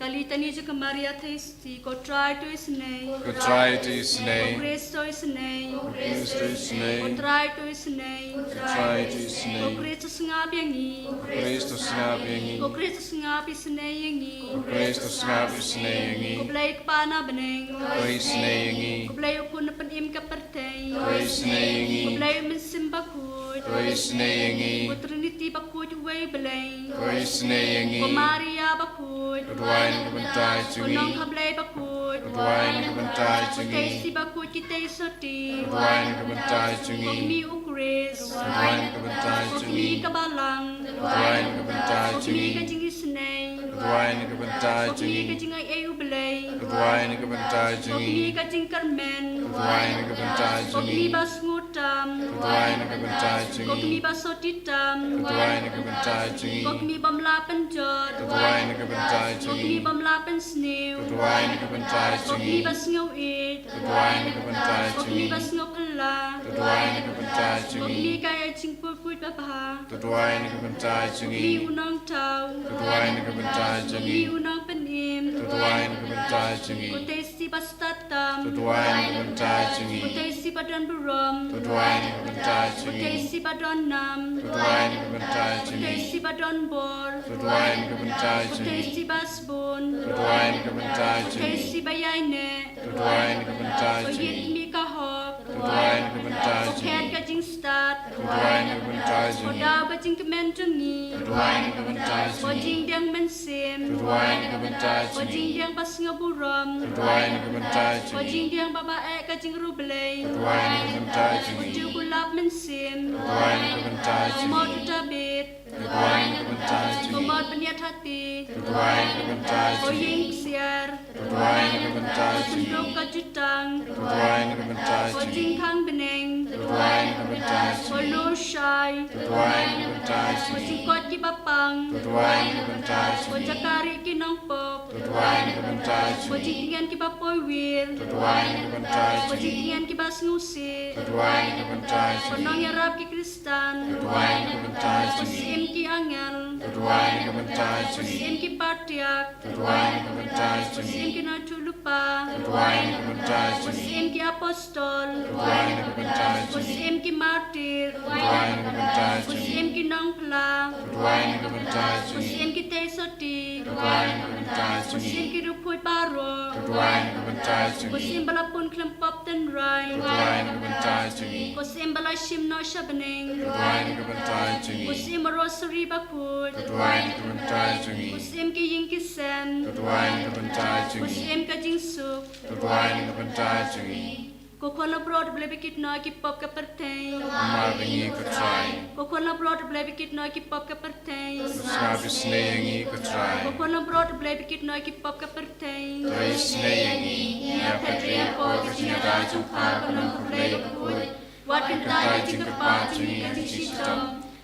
Ka litani jong ka Maria Theisotti. Ko Trai to isynei. Ko Trai to isynei. Ko Khrist to isynei. Ko Khrist to isynei. Ko Trai to isynei. Ko Trai to isynei. Ko Khrist to sngap ïa ngi. Ko Khrist to sngap ïa ngi. Ko Khrist to sngap isynei ïa ngi. Ko Khrist to sngap isynei ïa ngi. Ko Blei Kpa na bneng, to isynei ïa ngi. Ko Blei U Khun na pynim ka pyrthei, to isynei ïa ngi. Ko Blei U Mynsiem Bakhuid, to isynei ïa ngi. Ko Trinity bakhuid uwei U Blei, to isynei ïa ngi. Ko Maria bakhuid, to duwai na ka bynta jong ngi. Ko Nongkha Blei bakhuid, to duwai na ka bynta jong ngi. Ko Theisotti bakhuid ki Theisotti, to duwai na ka bynta jong ngi. Ko Kmie U Khrist, to duwai na ka bynta jong ngi. Ko Kmie ka Balang, to duwai na ka bynta jong ngi. Ko Kmie ka jingisynei, to duwai na ka bynta jong ngi. Ko Kmie ka jingaiei U Blei, to duwai na ka bynta jong ngi. Ko Kmie ka jingkyrmen, to duwai na ka bynta jong ngi. Ko Kmie ba sngewtam, to duwai na ka bynta jong ngi. Ko Kmie ba sotti tam, to duwai na ka bynta jong ngi. Ko Kmie bym lah pynjot, to duwai na ka bynta jong ngi. Ko Kmie bym lah pynsniew, to duwai na ka bynta jong ngi. Ko Kmie ba sngew ïeit, to duwai na ka bynta jong ngi. Ko Kmie ba sngew phylla, to duwai na ka bynta jong ngi. Ko Kmie ka ïa jingpyrkhat babha, to duwai na ka bynta jong ngi. Ko Kmie U Nongthaw, to duwai na ka bynta jong ngi. Ko Kmie U Nongpynim, to duwai na ka bynta jong ngi. Ko Theisotti ba stad tam, to duwai na ka bynta jong ngi. Ko Theisotti ba don burom, to duwai na ka bynta jong ngi. Ko Theisotti ba don nam, to duwai na ka bynta jong ngi. Ko Theisotti ba don bor, to duwai na ka bynta jong ngi. Ko Theisotti ba sbun, to duwai na ka bynta jong ngi. Ko Theisotti ba ïaineh, to duwai na ka bynta jong ngi. Ko Ïit Kmie ka hok, to duwai na ka bynta jong ngi. Ko Khet ka jingstad, to duwai na ka bynta jong ngi. Ko Daw ka jingkmen jong ngi, to duwai na ka bynta jong ngi. Ko Jingdiang Mynsiem, to duwai na ka bynta jong ngi. Ko Jingdiang ba sngew burom, to duwai na ka bynta jong ngi. Ko Jingdiang ba ba eh ka jingriewblei, to duwai na ka bynta jong ngi. Ko Jukulap Mynsiem, to duwai na ka bynta jong ngi. Ko Mot u Dabid, to duwai na ka bynta jong ngi. Ko Mot Bniat Hati, to duwai na ka bynta jong ngi. Ko Ïing Ksiar, to duwai na ka bynta jong ngi. Ko Synduk ka Jutang, to duwai na ka bynta jong ngi. Ko Jingkhang Bneng, to duwai na ka bynta jong ngi. Ko Noorshai, to duwai na ka bynta jong ngi. Ko Jingkoit ki Bapang, to duwai na ka bynta jong ngi. Ko Jaka Rieh ki Nongpop, to duwai na ka bynta jong ngi. Ko Jingtngen ki Bapoiwir, to duwai na ka bynta jong ngi. Ko Jingtngen ki Basngewsih, to duwai na ka bynta jong ngi. Ko Nongïarap ki Khristan, to duwai na ka bynta jong ngi. Ko Syiem ki Angel, to duwai na ka bynta jong ngi. Ko Syiem ki Patriarch, to duwai na ka bynta jong ngi. Ko Syiem ki Nongïathuh Lypa, to duwai na ka bynta jong ngi. Ko Syiem ki Apostol, to duwai na ka bynta jong ngi. Ko Syiem ki Martyr, to duwai na ka bynta jong ngi. Ko Syiem ki Nongphla, to duwai na ka bynta jong ngi. Ko Syiem ki Theisotti, to duwai na ka bynta jong ngi. Ko Syiem ki Riewkhuid baroh, to duwai na ka bynta jong ngi. Ko Syiem ba la pun khlem pop tynrai, to duwai na ka bynta jong ngi. Ko Syiem ba la shim noh sha bneng, to duwai na ka bynta jong ngi. Ko Syiem Rosary bakhuid, to duwai na ka bynta jong ngi. Ko Syiem ki ïing ki sem, to duwai na ka bynta jong ngi. Ko Syiem ka jingsuk, Duwai na ka bynta jong ngi. Ko khun langbrot u Blei ba kit noh ïa ki pop ka pyrthei. Mar ba ngi ko Trai. Ko khun langbrot u Blei ba kit noh ïa ki pop ka pyrthei. Sngap isynei ïa ngi ko Trai. Ko khun langbrot u Blei ba kit noh ïa ki pop ka pyrthei. To isynei ïa ngi. Ïa phet ïa ka jingïada jong pha ko Nongkha Blei bakhuid. Wat kyntait ïa ka jingkyrpad jong ngi ka jingshitom.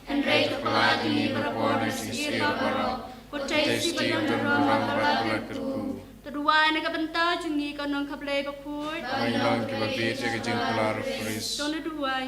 Hynrei to pynlait ïa ngi barabor na ka jingsniew baroh. Ko Trai Jisu ba don burom bad ba la kyrkhu. To duwai na ka bynta jong ngi ko Nongkha Blei bakhuid. Ba ngin long kiba bieit ïa ka jingkular u Khrist. To ngin duwai.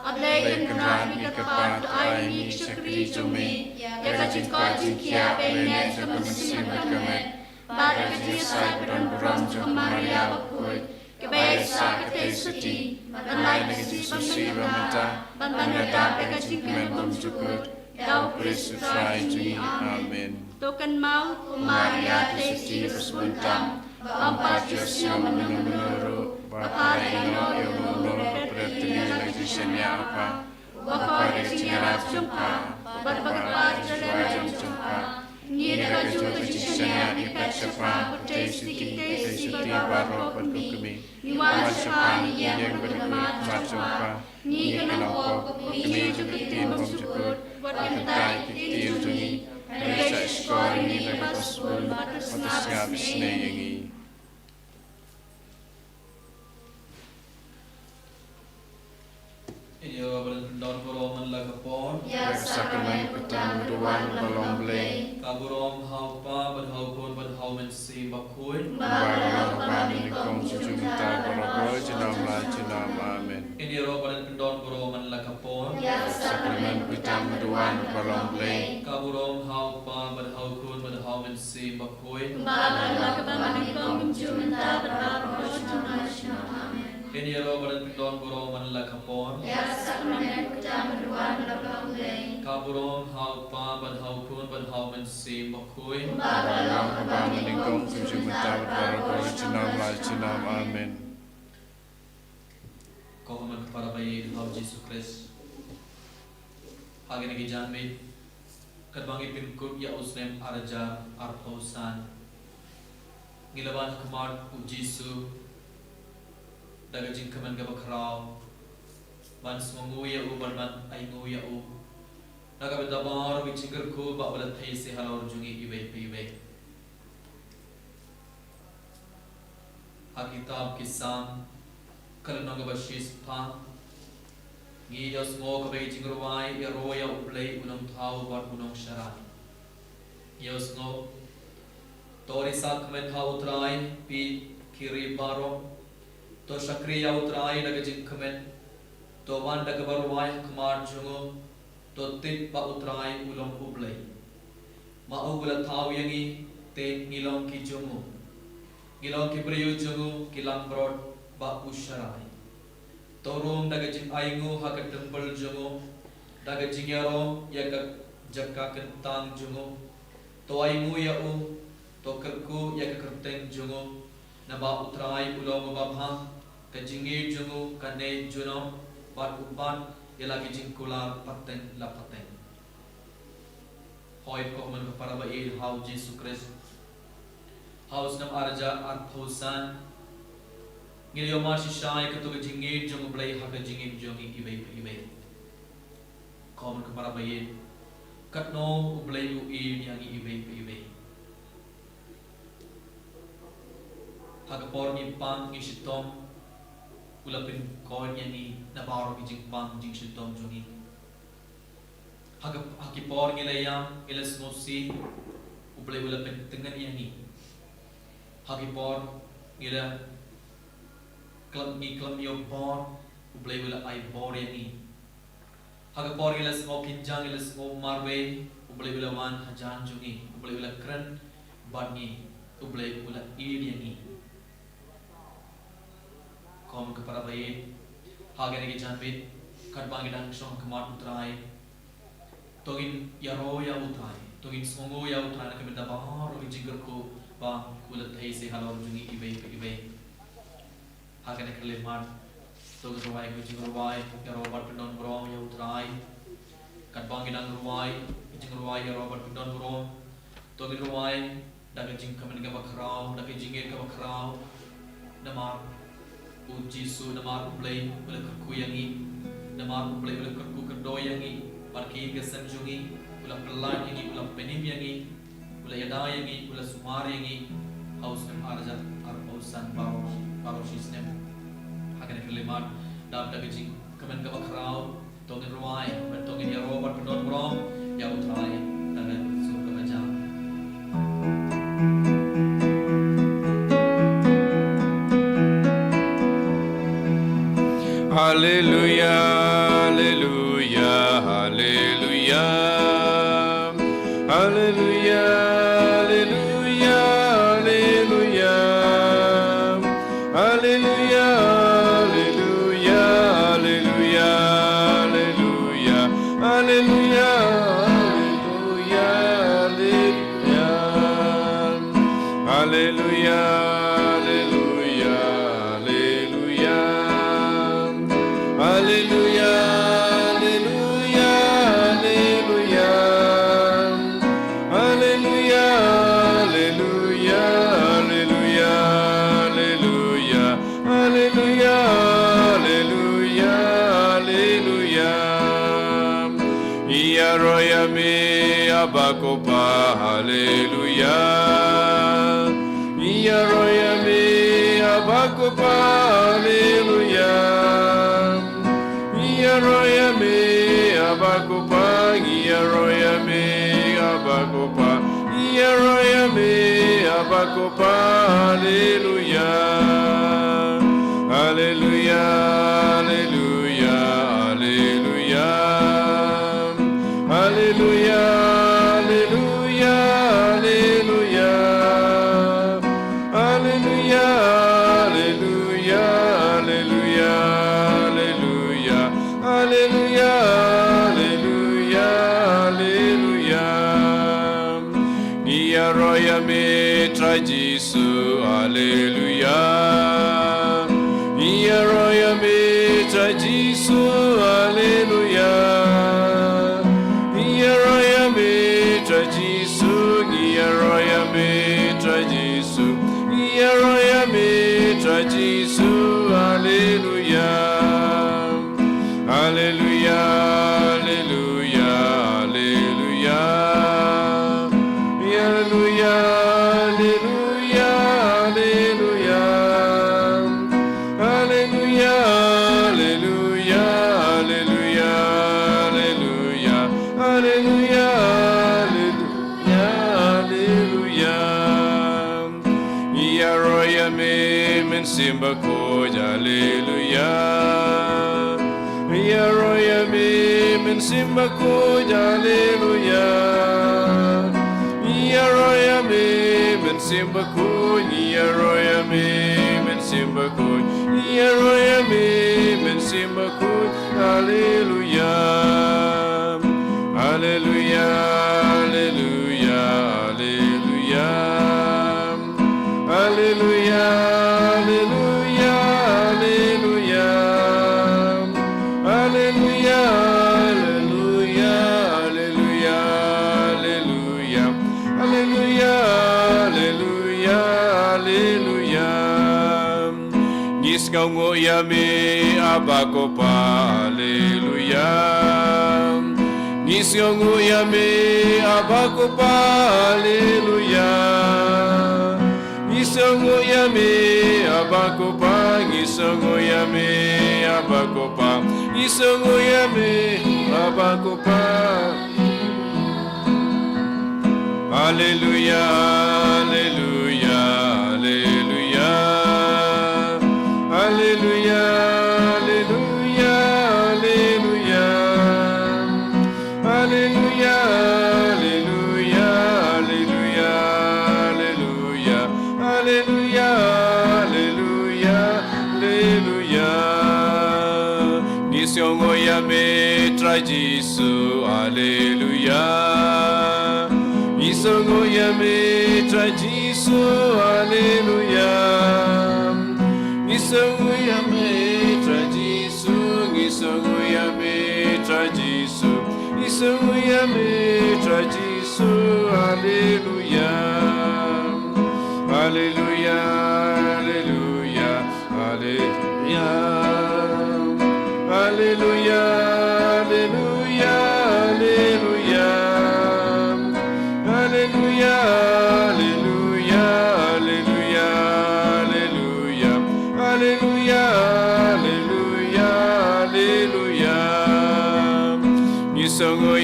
A Blei Kynrad mi kyrpad, to ai ïa ngi ki shakri jong me ïa ka jingkoit jingkhiah ba ïaineh jong ka mynsiem bad ka met. Bad ïa ka jingïasaid ba don burom jong ka Maria bakhuid. Kaba ïaisah ka tei sotti, ban lait na ka jingsngewsih ba mynta, ban ïada bad ka jingkmen bymjukut, da u Khrist u Trai jong ngi. Amen. To kynmaw, ko Maria ka tei sotti kaba sbun tam, ba ym pat ïohsngew mynno mynno ruh, ba pha la ïehnoh ïa u nonglor ka pyrthei na ka jingshaniah ha pha. Uba khot ïa ka jingïarap jong pha, bad uba kyrpad ïa ka jingïarap jong pha. Ngi da kajuh ka jingshaniah ngi phet sha pha, ko Trai Jisu, ki Trai Jisu baroh bad ko kmie. Ngi wan sha pha, ngi ïeng bad ngi khmat jong pha. Ngi kynnoh pop, ko kmie jong ka ktien bymjukut, wat kyntait ïa ka ktien jong ngi. Hynrei shah shkor ïa ngi na ka bymsngewbha, bad to sngap isynei ïa ngi. Ïa, ba la pyndon baroh man la ka por. Ïa ka sakramen kata ba wan ba long Blei. Ka burom ha u Kpa bad ha u Khun bad ha u Mynsiem Bakhuid. Ba la long ba nyngkong, shuh shuh mynta bad baroh junom la junom. Amen. Ïa, ba la pyndon baroh man la ka por. Ïa ka sakramen kata ba wan ba long Blei. Ka burom ha u Kpa bad ha u Khun bad ha u Mynsiem Bakhuid. Ba la long ba nyngkong, shuh shuh mynta bad baroh junom la junom. Amen. Ïa, ba la pyndon baroh man la ka por. Ïa ka sakramen kata ba wan ba long Blei. Ka burom ha u Kpa bad ha u Khun bad ha u Mynsiem Bakhuid. Ba la long ba nyngkong, shuh shuh mynta bad baroh junom la junom. Amen. Ko Khun ka para baieit ha u Jisu Khrist. Ha kine ki janmiet, katba ngi pynkut ïa u snem ar hajar arphew san, ngi la wan ha khmat u Jisu da ka jingkmen kaba khraw, ban sngewnguh ïa u, ban, ban ainguh ïa u na ka bynta baroh ki jingkyrkhu ba u la theisit halor jong ngi iwei pa iwei. Ha kitab ki Salm, ka lynnong kaba shispah, ngi ïohsngew kaba ki jingrwai ïaroh ïa U Blei u Nongthaw bad u Nongsharai. Ngi ïohsngew: To ri sakmen ha U Trai, phi ki ri baroh. To shakri ïa U Trai da ka jingkmen. To wan da kaba rwai ha khmat jong u. To tip ba U Trai u long U Blei. Ma u u la thaw ïa ngi, te ngi long ki jong u. Ngi long ki briew jong u, ki langbrot ba u sharai. To rung da ka jingainguh ha ka templ jong u, da ka jingïaroh ïa ka jaka kyntang jong u. To ainguh ïa u, to kyrkhu ïa ka kyrteng jong u. Naba U Trai u long uba bha, ka jingïeit jong u ka neh junom, bad u bat ïa la ki jingkular pateng la pateng. Hooid, ko Khun ka para baieit ha u Jisu Khrist, ha u snem ar hajar arphew san, ngi la ïohmad shisha ïa kato ka jingïeit jong U Blei ha ka jingim jong ngi iwei pa iwei. Ko Khun ka para baieit, katno U Blei u ïeit ïa ngi iwei pa iwei. Ha ka por ngi pang ngi shitom, u la pynkoit ïa ngi na baroh ki jingpang jingshitom jong ngi. Ha ka, ha ki por ngi la ïam, ngi la sngewsih, U Blei u la pyntngen ïa ngi. Ha ki por ngi la khlem, ngi khlem ïoh bor, U Blei u la ai bor ïa ngi. Ha ka por ngi la sngew kynjang, ngi la sngew marwei, U Blei u la wan hajan jong ngi, U Blei u la kren bad ngi, U Blei u la ïeit ïa ngi. Ko Khun ka para baieit, ha kine ki janmiet, katba ngi dang shong ha khmat U Trai, to ngin ïaroh ïa U Trai, to ngin sngewnguh ïa U Trai na ka bynta baroh ki jingkyrkhu ba u la theisit halor jong ngi iwei pa iwei. Ha kane ka khyllipmat, to ngin rwai ka jingrwai ïaroh bad pyndonburom ïa U Trai. Katba ngi dang rwai ka jingrwai ïaroh bad pyndonburom, to ngin rwai da ka jingkmen kaba khraw, da ka jingïeit kaba khraw. Namar u Jisu, namar U Blei u la kyrkhu ïa ngi, namar U Blei u la kyrkhu kyrdoh ïa ngi, bad ha ka ïing ka sem jong ngi u la pyllait ïa ngi, u la pynim ïa ngi, u la ïada ïa ngi, u la sumar ïa ngi ha u snem ar hajar arphew san baroh, baroh shi snem. Ha kane ka khyllipmat, dap da ka jingkmen kaba khraw, to ngin rwai, bad to ngin ïaroh bad pyndonkam ïa U Trai, da ka sur kaba jam. Haleluya, haleluya, haleluya. Haleluya, haleluya, haleluya. Haleluya, haleluya, haleluya, haleluya. Haleluya, haleluya, haleluya. Haleluya, haleluya, haleluya. Haleluya, haleluya, haleluya. Haleluya, haleluya, haleluya, haleluya. Haleluya, haleluya, haleluya. Ïaroh ïa me, Abba Ko Pa, haleluya. Ïaroh ïa me, Abba Ko Pa, haleluya. Ïaroh ïa me, Abba Ko Pa, ïaroh ïa me, Abba Ko Pa, ïaroh ïa me, Abba Ko Pa, haleluya. Haleluya, haleluya, haleluya. Haleluya, haleluya, haleluya. Haleluya, haleluya, haleluya, haleluya. Haleluya, haleluya, haleluya. Ïaroh ïa me Trai Jisu, haleluya. Ïaroh ïa me Trai Jisu, haleluya. Ïaroh ïa me Trai Jisu, ïaroh ïa me Trai Jisu. Ïaroh ïa me Trai Jisu, haleluya. Haleluya, haleluya, haleluya. Haleluya, haleluya, haleluya. Haleluya, haleluya, haleluya, haleluya. Haleluya, haleluya, haleluya. Ïaroh ïa me Mynsiem Bakhuid, haleluya. Ïaroh ïa me Mynsiem Bakhuid, haleluya. Ïaroh ïa me Mynsiem Bakhuid, ïaroh ïa me Mynsiem Bakhuid, ïaroh ïa me Mynsiem Bakhuid, haleluya. Haleluya, haleluya, haleluya. Haleluya, haleluya, haleluya. Haleluya, haleluya, haleluya, haleluya. Haleluya, haleluya, haleluya. Ngi sngewnguh ïa me, Abba Ko Pa, haleluya. Ngi sngewnguh ïa me, Abba Ko Pa, haleluya. Ngi sngewnguh ïa me, Abba Ko Pa, ngi sngewnguh ïa me, Abba Ko Pa, ngi sngewnguh ïa me, Abba Ko Pa. Haleluya, haleluya, haleluya. Haleluya, haleluya, haleluya. Haleluya, haleluya, haleluya, haleluya. Haleluya, haleluya, haleluya. Ngi sngewnguh ïa me Trai Jisu, haleluya. Ngi sngewnguh ïa me Trai Jisu, haleluya. Ngi sngewnguh ïa me Trai Jisu, ngi sngewnguh ïa me Trai Jisu. Ngi sngewnguh ïa me Trai Jisu, haleluya. Haleluya, haleluya,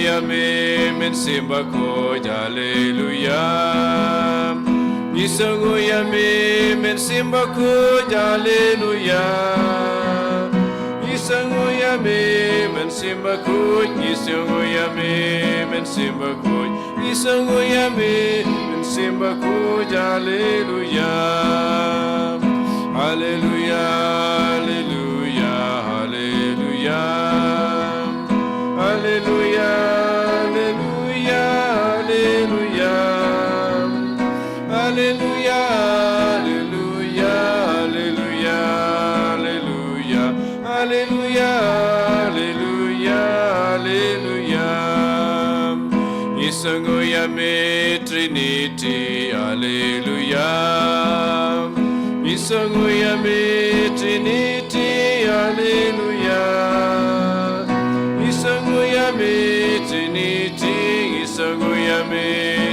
ïa me Mynsiem Bakhuid, haleluya. Ngi sngew ïa me Mynsiem Bakhuid, haleluya. Ngi sngew ïa me Mynsiem Bakhuid, ngi sngew ïa me Mynsiem Bakhuid, ngi sngew ïa me Mynsiem Bakhuid, haleluya. Haleluya, haleluya, haleluya. Haleluya, haleluya, haleluya. Haleluya, haleluya, haleluya, haleluya. Haleluya, haleluya, haleluya. Ngi sngew ïa me Trinity, haleluya. Ngi sngew ïa me Trinity, haleluya. Ngi sngew ïa me Trinity, ngi sngew ïa me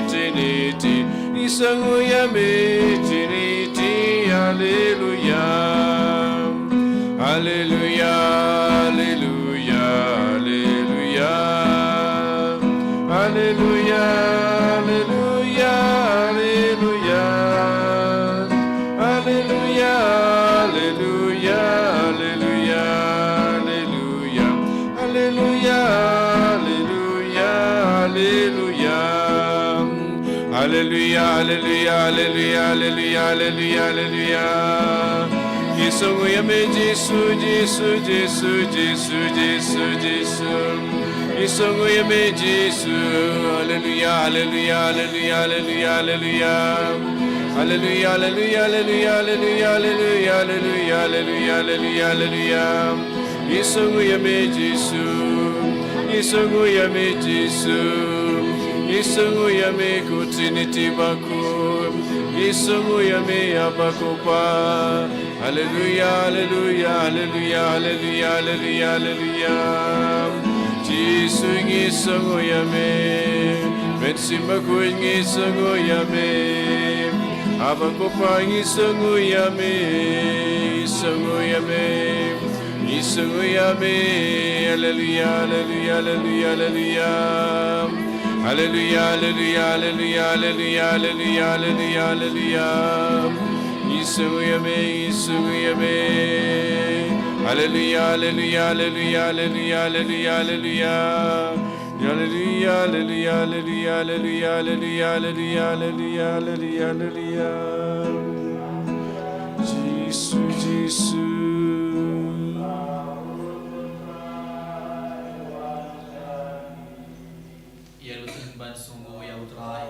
Trinity, ngi sngew ïa me Trinity, haleluya. Haleluya, haleluya, haleluya. Haleluya, haleluya, haleluya. Haleluya, haleluya, haleluya, haleluya. Haleluya, haleluya, haleluya. Haleluya, haleluya, haleluya, haleluya, haleluya, haleluya. Ngi sngew ïa me Jisu, Jisu, Jisu, Jisu, Jisu, Jisu. Ngi sngew ïa me Jisu. Haleluya, haleluya, haleluya, haleluya, haleluya. Haleluya, haleluya, haleluya, haleluya, haleluya. Ngi sngew ïa me Jisu. Ngi sngew ïa me Jisu. Ngi sngew ïa me ko Trinity bakhuid. Ngi sngew ïa me Aba ko Pa. Haleluya, haleluya, haleluya, haleluya, haleluya, haleluya. Jisu ngi sngew ïa me. Mynsiem Bakhuid ngi sngew ïa me. Aba ko Pa ngi sngew ïa me. Ngi sngew ïa me. Ngi sngew ïa me. Haleluya, haleluya, haleluya, haleluya. Haleluya, haleluya, haleluya, haleluya, haleluya, haleluya, haleluya. Ngi sngew ïa me, ngi sngew ïa me. Haleluya, haleluya, haleluya, haleluya, haleluya, haleluya. Haleluya, haleluya, haleluya, haleluya, haleluya, haleluya, haleluya, haleluya. Jisu, Jisu. Ïa luteng ban sngewnguh ïa U Trai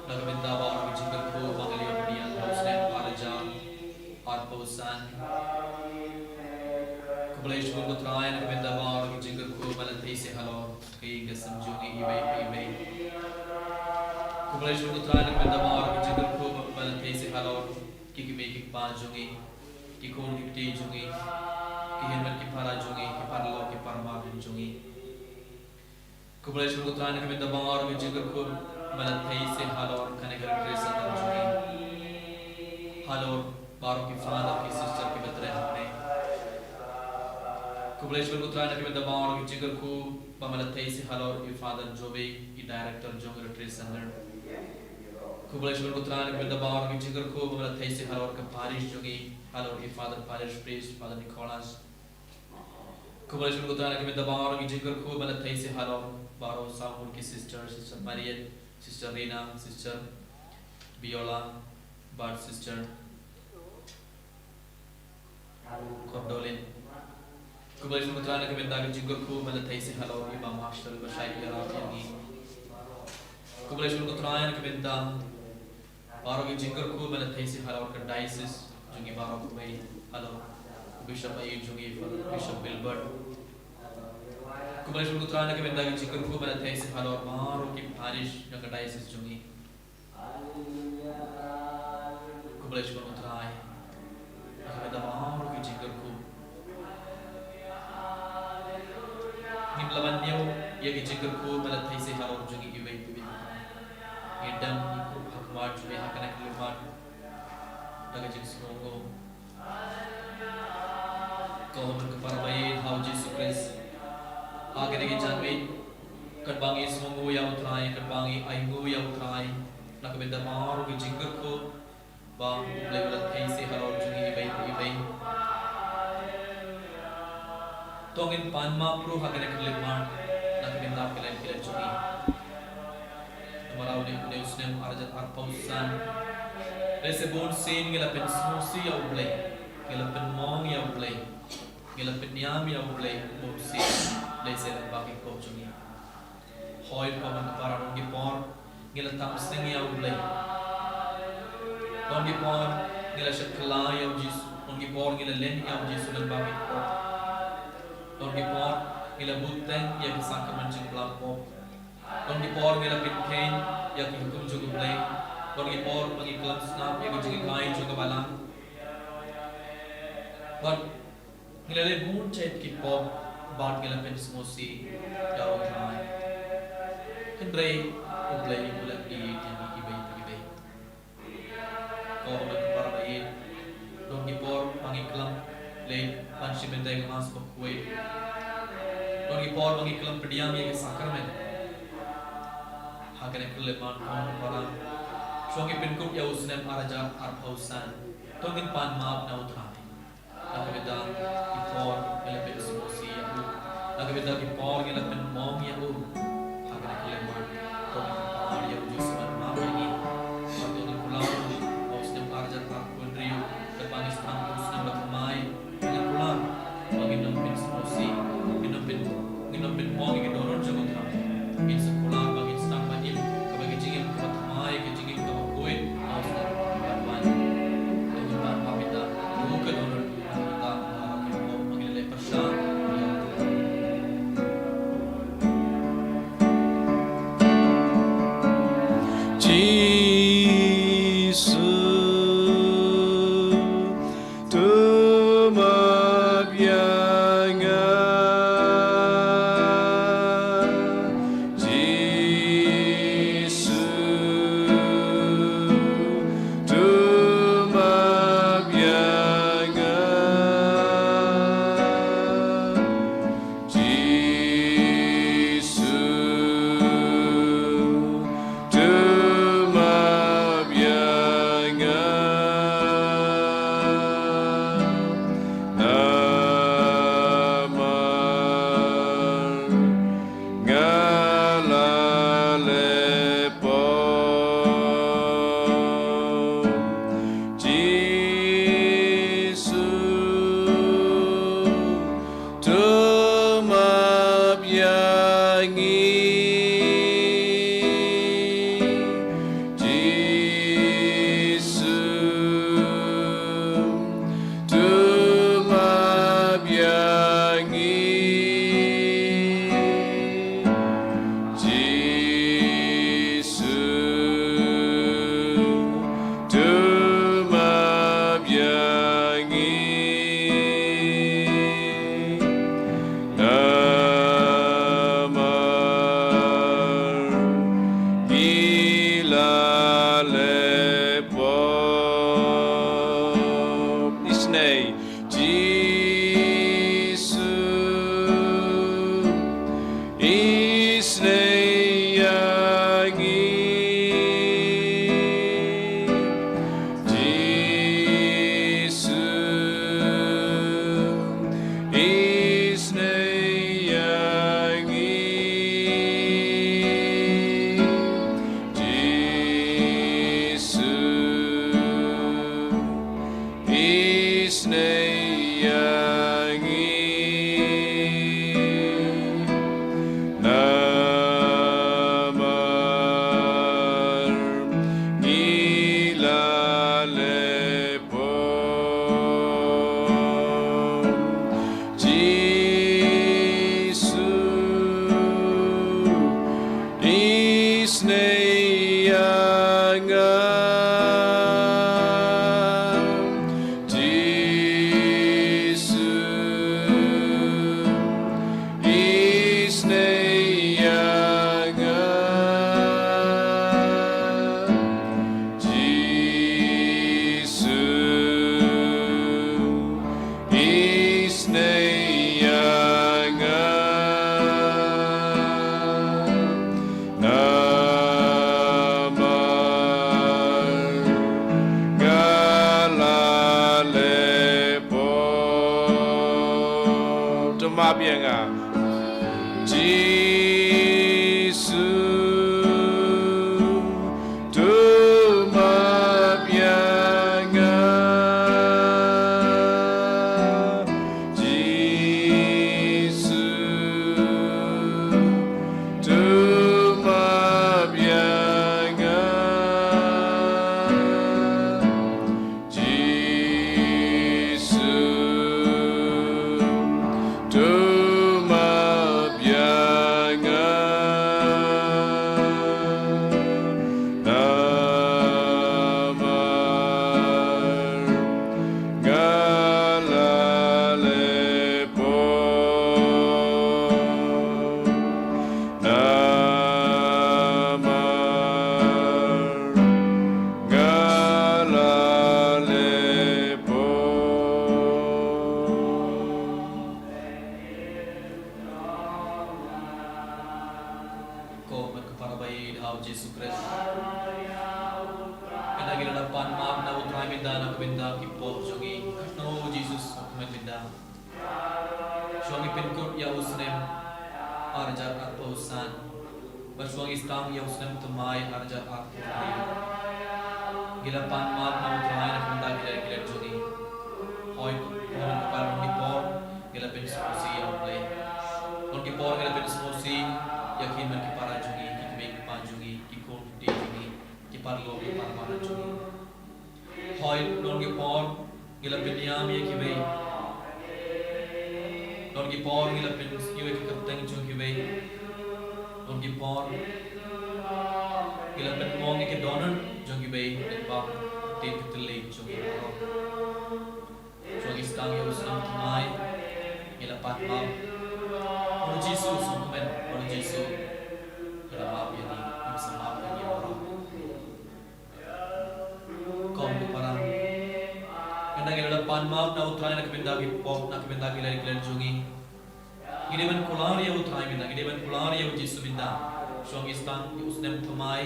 na ka bynta baroh ki jingkyrkhu ba ngi la ïoh mynta ha u snem ar hajar arphew san. Khublei shibun ko Trai na ka bynta baroh ki jingkyrkhu ba la thei seh halor ka ïing ka sem jong ngi iwei pa iwei. Khublei shibun ko Trai na ka bynta baroh ki jingkyrkhu ba la thei seh halor ki kmie ki kpa jong ngi, ki khun ki kti jong ngi, ki hynmen ki para jong ngi, ki paralok ki parmar jong ngi. Khublei shibun ko Trai na ka bynta baroh ki jingkyrkhu ba la thei seh halor kane ka Retreat Center jong ngi. Halor baroh ki father ki sister kiba trei hangne. Khublei shibun ko Trai na ka bynta baroh ki jingkyrkhu ba la thei seh halor i Father Joby, i director jong Retreat Center. Khublei shibun ko Trai na ka bynta baroh ki jingkyrkhu ba la thei seh halor ka parish jong ngi, halor i Father Parish Priest, Father Nicholas. Khublei shibun ko Trai na ka bynta baroh ki jingkyrkhu ba la thei seh halor baroh saw ngut ki sister, Sister Mariet, Sister Rina, Sister Biola, bad Sister Kordolin. Khublei shibun ko Trai na ka bynta ki jingkyrkhu ba la thei seh halor i Bah Marshal ba shait ïarap ïa ngi. Khublei shibun ko Trai na ka bynta baroh ki jingkyrkhu ba la thei seh halor ka diocese jong ngi baroh kawei, halor u Bishop, ïa jong ngi Father Bishop Wilbert. Khublei shibun ko Trai na ka bynta ki jingkyrkhu ba la thei seh halor baroh ki parish jong ka diocese jong ngi. Khublei shibun ko Trai na ka bynta baroh ki jingkyrkhu. Ngim lah ban ñiew ïa ki jingkyrkhu ba la thei seh halor jong ngi iwei pa iwei. Ngi dang ngi kup ha khmat jong ngi ha kane ka khmat da ka jingsngewnguh. Ko Hynmen ko Para baieit ha u Jisu Khrist, ha kine ki janmiet Katba ngi sngewnguh ïa U Trai, katba ngi ainguh ïa U Trai, na ka bynta baroh ki jingkyrkhu ba U Blei u la theh sha halor jong ngi iwei pa iwei. To ngin pan map ruh ha kane ka khyllipmat na ka bynta ki leh ki leh jong ngi. Namar ha une u snem ar hajar arphew san, lehse bun sien ngi la pynsngewsih ïa U Blei, ngi la pynmong ïa U Blei, ngi la pynïam ïa U Blei bun sien, lehse lyngba ki koit jong ngi. Hooid ko bad ko para, don ki por ngi la tam seng ïa U Blei. Don ki por ngi la shad kylla ïa U Jisu. Don ki por ngi la len ïa U Jisu lyngba ki koit. Don ki por ngi la bud teng ïa ki sakramen jingpynlong pop. Don ki por ngi la pynkheiñ ïa ki hukum jong U Blei. Don ki por ba ngi khlem sngap ïa ki jinghikai jong ka Balang. Bad ngi la leh bun jait ki pop bad ngi la pynsngewsih ïa U Trai. Hynrei U Blei u la ïeit ïa ngi iwei pa iwei. Ko bad ko para ba ïeit, don ki por ba ngi khlem leit ban shim bynta ka Mass bakhuid. Don ki por ba ngi khlem pdiang ïa ki sakramen. Ha kane ka khyllipmat ko bad ko para, shuwa ngi pynkup ïa u snem ar hajar arphew san, to ngin pan map na U Trai. Na ka bynta ki por ngi la pynsngewsih ïa u, na ka bynta ki por ngi la pynmong ïa u. Ha kane ka khyllipmat, to ngin pan ïa U Jisu ban map ïa ngi. Bad to ngin kular ba u snem ar hajar arphew hynriew, katba ngi sdang ïa u snem ba thymmai, to ngin kular ba ngin ym pynsngewsih, ngin ym pyn, ngin ym pynmong ïa ki dohnud jong U Trai. Ngin sa kular ba ngin sdang ban im kaba ki jingim kaba thymmai, ki jingim kaba khuid ha u snem uba wan. To ngin pan map ïa kita ki dohnud. Jisu, to map ïa nga. Jisu, to map ïa nga. Jisu, to map ïa nga. Namar nga la leh pop. Jisu, to map ïa ngi. Jisu, to map ïa ngi. Jisu, to map ïa ngi. Namar ngi la leh pop. Isynei. Jisu, isynei ïa ngi. Jisu, isynei ïa ngi. Jisu, isynei ïa ngi. Namar ngi la leh pop. Jisu, isynei ïa nga. Jisu, Map ïa nga. Jisu, to map ïa nga. Jisu, to map ïa nga. Jisu, to map ïa nga. Namar nga la leh pop. Namar nga la leh pop. Ko mat ka para bai da u Jisu Khrist. Kane ka la pan map na u Trai mynta na ka bynta ki pop jong ngi. Katno u Jisu u kmen mynta. Shuwa ngi pynkut ïa u snem ar hajar arphew san. Bad shuwa ngi sdang ïa u snem thymmai ar hajar arphew hynriew. Ngi la pan map na u Trai na ka bynta ki lad ki lad jong ngi. Hooid, hooid, ka par ngi por, ngi la pynsngewsih ïa u Blei. Don ki por ngi la pynsngewsih ïa ki hynmen ki para jong ngi, ki kmie ki kpa jong ngi, ki khun ki kti jong ngi, ki paralok ki parabangeit jong ngi. Hooid, don ki por ngi la pynïam ïa kiwei. Don ki por ngi la pynsniew ïa ki kyrteng jong kiwei. Don ki por ngi la pynmong ïa ki dohnud jong kiwei, lyngba ka ktien ka thylliej jong ngi baroh. Shuwa ngi sdang ïa u snem thymmai, ngi la pan map. Ong u Jisu, sngewkmen, ong u Jisu, to map ïa ngi, to map ïa ngi baroh. Ko mat ka para. Mynta ngi la pan map na u Trai na ka bynta ki pop, na ka bynta ki lad ki lad jong ngi. Ngi dei ban kular ïa u Trai mynta, ngi dei ban kular ïa u Jisu mynta. Shuwa ngi sdang ïa u snem thymmai,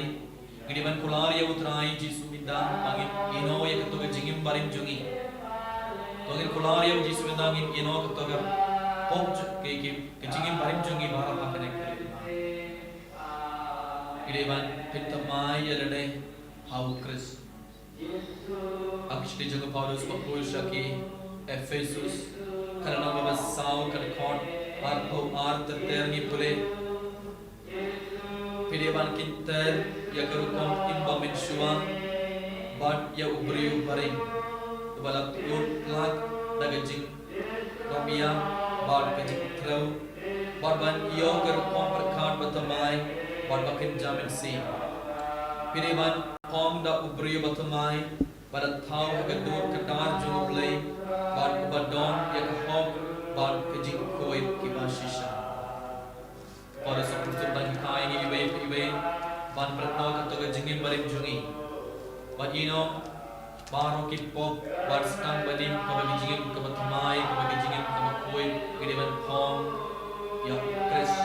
ngi dei ban kular ïa u Trai Jisu mynta ba ngin ïehnoh ïa kato ka jingim barim jong ngi. To ngin kular ïa u Jisu mynta, ngin ïehnoh kato ka pop, ka, ka, ka jingim barim jong ngi baroh ha kane ka khyllipmat. Ngi dei ban pynthymmai ïa lade ha u Khrist. Ha ka shithi jong u Paulus bakhuid sha ki Ephesus, ka lynnong ba saw, ka dkhot arphew ar ter ter ngi pule. Phi dei ban kynter ïa ka rukom im ba mynshuwa bad ïa u briew barim, uba la tlot phlak da ka jing rabiang bad ka jingtrew, bad ban ïoh ka rukom pyrkhat bathymmai bad ba kynja mynsiem. Phi dei ban phong da u briew bathymmai, ba da thaw ha ka dur ka dar jong u Blei, bad uba don ïa ka hok bad ka jingkhuid kiba shisha. Paulus u pynshai ba ngi dei ban hikai ïa ngi iwei pa iwei ban pynbeit noh kato ka jingim barim jong ngi. Ban ïehnoh baroh ki pop, ban sdang ban im kaba ki jingim kaba thymmai, kaba ki jingim kaba khuid, ngi dei ban phong ïa u Khrist.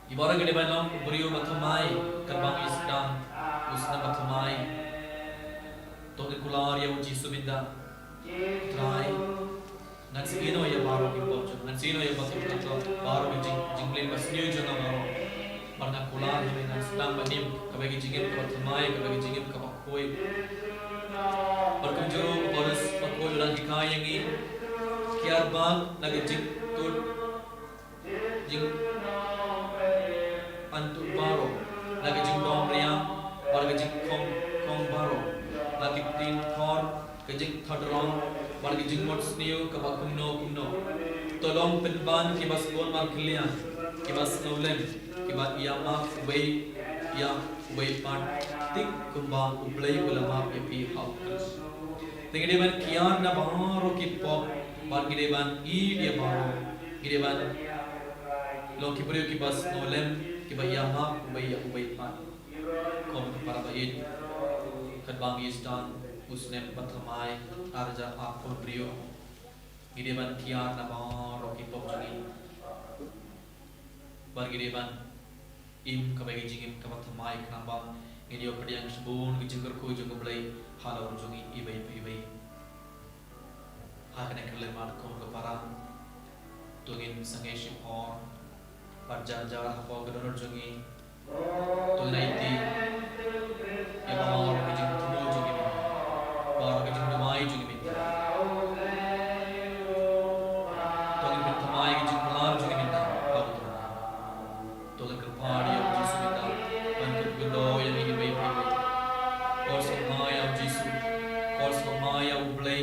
Ngi baroh ngi dei ban long u briew bathymmai, katba ngi sdang u snem bathymmai. To ngin kular ïa u Jisu mynta. Trai, ngan sa ïehnoh ïa baroh ki pop jong nga, ngan sa ïehnoh ïa baroh ki pop, baroh ki jing, jingmlien basniew jong nga baroh. Bad ngan kular ïa me, ngan sdang ban im kaba ki jingim kaba thymmai, kaba ki jingim kaba khuid. Bad kumjuh u Paulus bakhuid u dang hikai ïa ngi, kiar bak na ka jingtut jingangnud baroh, na ka jingdom riang bad ka jingkhongkhong baroh, na ki ktien khor, ka jingthaw rong bad ka jingmut sniew kaba kumno kumno. To long pynban kiba sngewbha markhlieh, kiba sngewlem, kiba ïa map uwei ïa uwei pat, tik kumba u Blei u la map ïa phi ha u Khrist. Te ngi dei ban kiar na baroh ki pop, bad ngi dei ban ïeit ïa baroh, ngi dei ban long ki briew kiba sngewlem, kiba ïa map uwei ïa uwei pat. Ko mat ka para ba ïeit, katba ngi sdang u snem bathymmai ar hajar arphew hynriew, ngi dei ban kiar na baroh ki pop jong ngi. Bad ngi dei ban im kaba ki jingim kaba thymmai khnang ba ngin ïoh pdiang shibun ki jingkyrkhu jong u Blei halor jong ngi iwei pa iwei. Ha kane ka khyllipmat ko mat ka para, To ngin sangeh shipor bad jar jar hapoh ka dohnud jong ngi. To ngin aiti ïa baroh ki jingthmu jong ngi mynta, baroh ki jingduwai jong ngi mynta. To ngin pynthymmai ki jingkular jong ngi mynta, baroh. To ngin kyrpad ïa U Jisu mynta ban kyrkhu ïa ngi iwei pa iwei. Ko sngewbha ïa U Jisu, ko sngewbha ïa U Blei,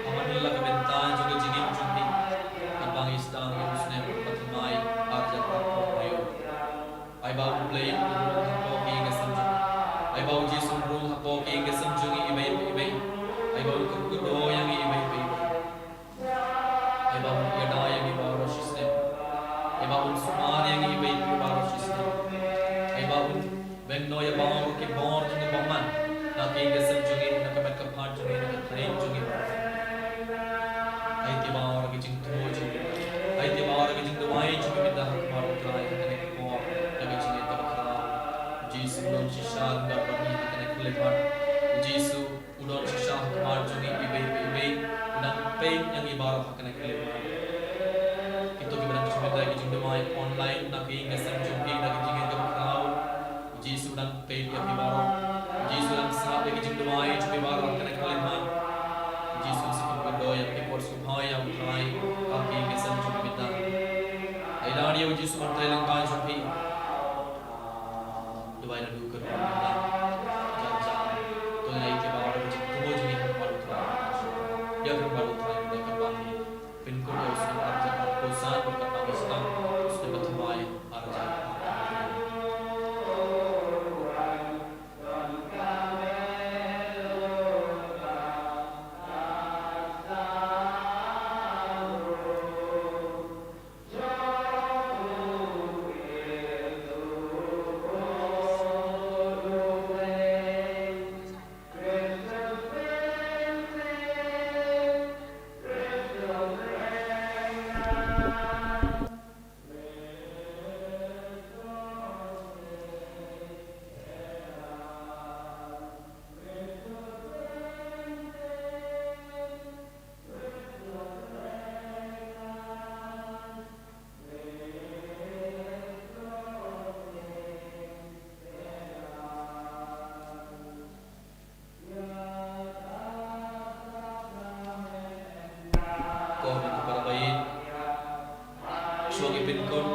ha man la ka bynta jong ka jingim jong ngi. Katba ngi sdang ïa u snem ba thymmai ar hajar arphew hynriew. Ai ba U Blei un rung hapoh ka ïing ka sem jong ngi. Ai ba U Jisu un rung hapoh ka ïing ka sem jong ngi iwei pa iwei. Ai ba un kyrkhu ïa ngi iwei pa iwei. Ai ba un ïada ïa ngi baroh shisnem. Ai ba un sumar ïa ngi iwei pa iwei baroh shisnem. Ai ba un beng noh ïa baroh ki bor jong ngi bymman na ka ïing ka sem jong ngi, na ka met ka phad jong ngi, na ka thaiñ jong ngi. Aiti baroh ki jingthmu jong ngi, aiti baroh ki jingduwai jong ngi mynta ha khmat U Trai ha kane ka por, ha ka jingïaid kaba khraw. U Jisu u don shisha ryngkat bad ngi ha kane ka khyllipmat. U Jisu u don shisha ha khmat jong ngi iwei pa iwei, u nang peit ïa ngi baroh ha kane ka khyllipmat. Kito kiba dang shu mih ïa ki jingduwai online na ka ïing ka sem jong phi, na ka jingïaid kaba khraw, U Jisu u nang peit ïa phi baroh. U Jisu u nang sngap ïa ki jingduwai jong phi baroh ha kane ka khyllipmat. U Jisu u sa kyrkhu ïa phi, ko sngewbha ïa U Trai ha ka ïing ka sem jong phi mynta. Ai lad ïa U Jisu ban trei lyngba jong phi. Duwai naduh kyrpad mynta. Jar jar. To ngin aiti baroh ki jingthmu jong ngi ha khmat U Trai. Ïa ka khmat U Trai mynta katba ngi pynkut ïa u snem ar hajar arphew san bad katba ngi sdang u snem ba thymmai ar hajar arphew hynriew. Ko Mynkhuid para baieit, shuwa ngi pynkut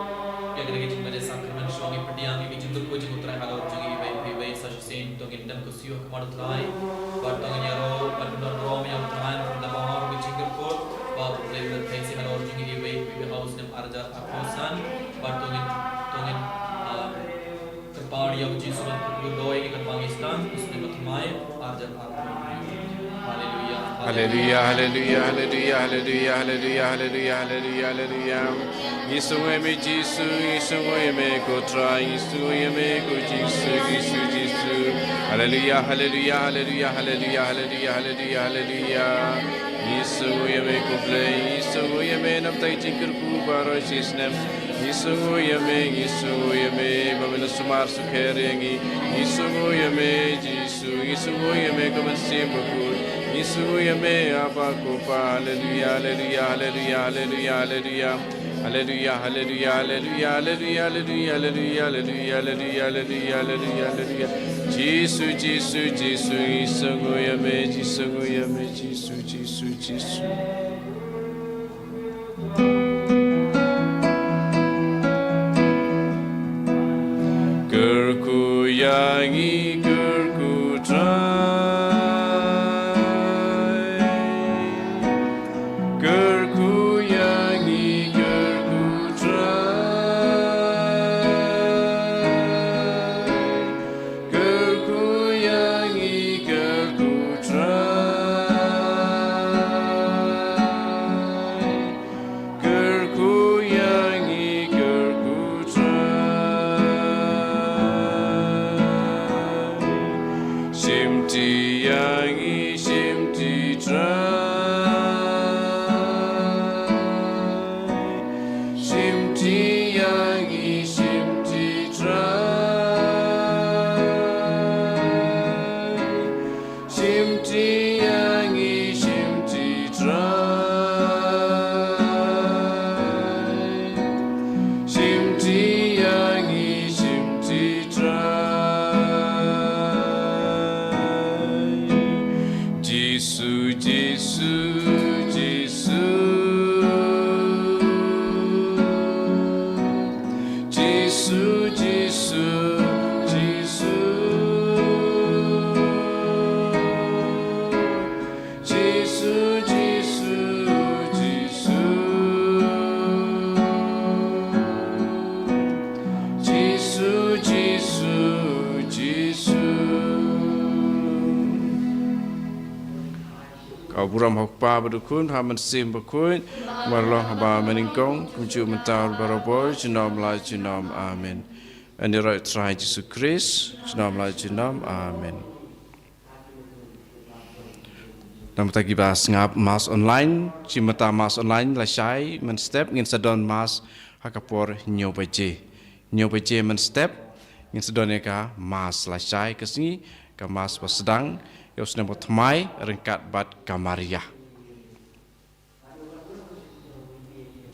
ïa kane ka jingmane sakramen, shuwa ngi pdiang ïa ka jingkyrkhu jong U Trai halor jong ngi iwei pa iwei, sa shisien to ngin dem khublei ha khmat U Trai. Bad to ngin ïaroh bad pyndonkam ïa U Trai na ka bynta baroh ki jingkyrkhu ba U Blei u la theh sha halor jong ngi iwei pa iwei ha u snem ar hajar arphew san. Bad to ngin, to ngin, ah, kyrpad ïa U Jisu ban kyrkhu ïa ngi katba ngi sdang u snem ba thymmai ar hajar arphew hynriew. Haleluya, haleluya, haleluya, haleluya. Ngi sngew ïa me Jisu, ngi sngew ïa me ko Trai, ngi sngew ïa me ko Jisu, Jisu, Jisu. Haleluya, haleluya, haleluya. Ngi sngew ïa me ko Blei, ngi sngew ïa me na ka bynta jingkyrkhu baroh shisnem. Ngi sngew ïa me, ngi sngew ïa me ba me la sumar sukher ïa ngi. Ngi sngew ïa me Jisu, ngi sngew ïa me ko Mynsiem Bakhuid. Ngi sngew ïa me Abba ko Pa. Haleluya, haleluya, haleluya, haleluya, haleluya. Haleluya, haleluya, haleluya, haleluya, haleluya, haleluya. Jisu, Jisu, Jisu, ngi sngew ïa me, Jisu, sngew ïa me, Jisu, Jisu, Jisu. Kyrkhu ïa ngi, kyrkhu Trai. Kyrkhu ïa ngi, kyrkhu Trai. Kyrkhu ïa ngi, kyrkhu Trai. Ka burom ha u Kpa bad u Khun bad ha u Mynsiem Bakhuid, kumba la long haba mynnyngkong, kumjuh mynta bad barabor, junom la junom. Amen. Ïaroh ïa u Trai Jisu Khrist, junom la junom. Amen. Namar ta kiba sngap Mass online, shi mynta Mass online lashai mynstep, ngin sa don Mass ha ka por hynñiew baje. Hynñiew baje mynstep, ngin sa don ïa ka Mass lashai, ka sngi ka Mass ba sdang ïa u snem ba thymmai ryngkat bad ka Maria.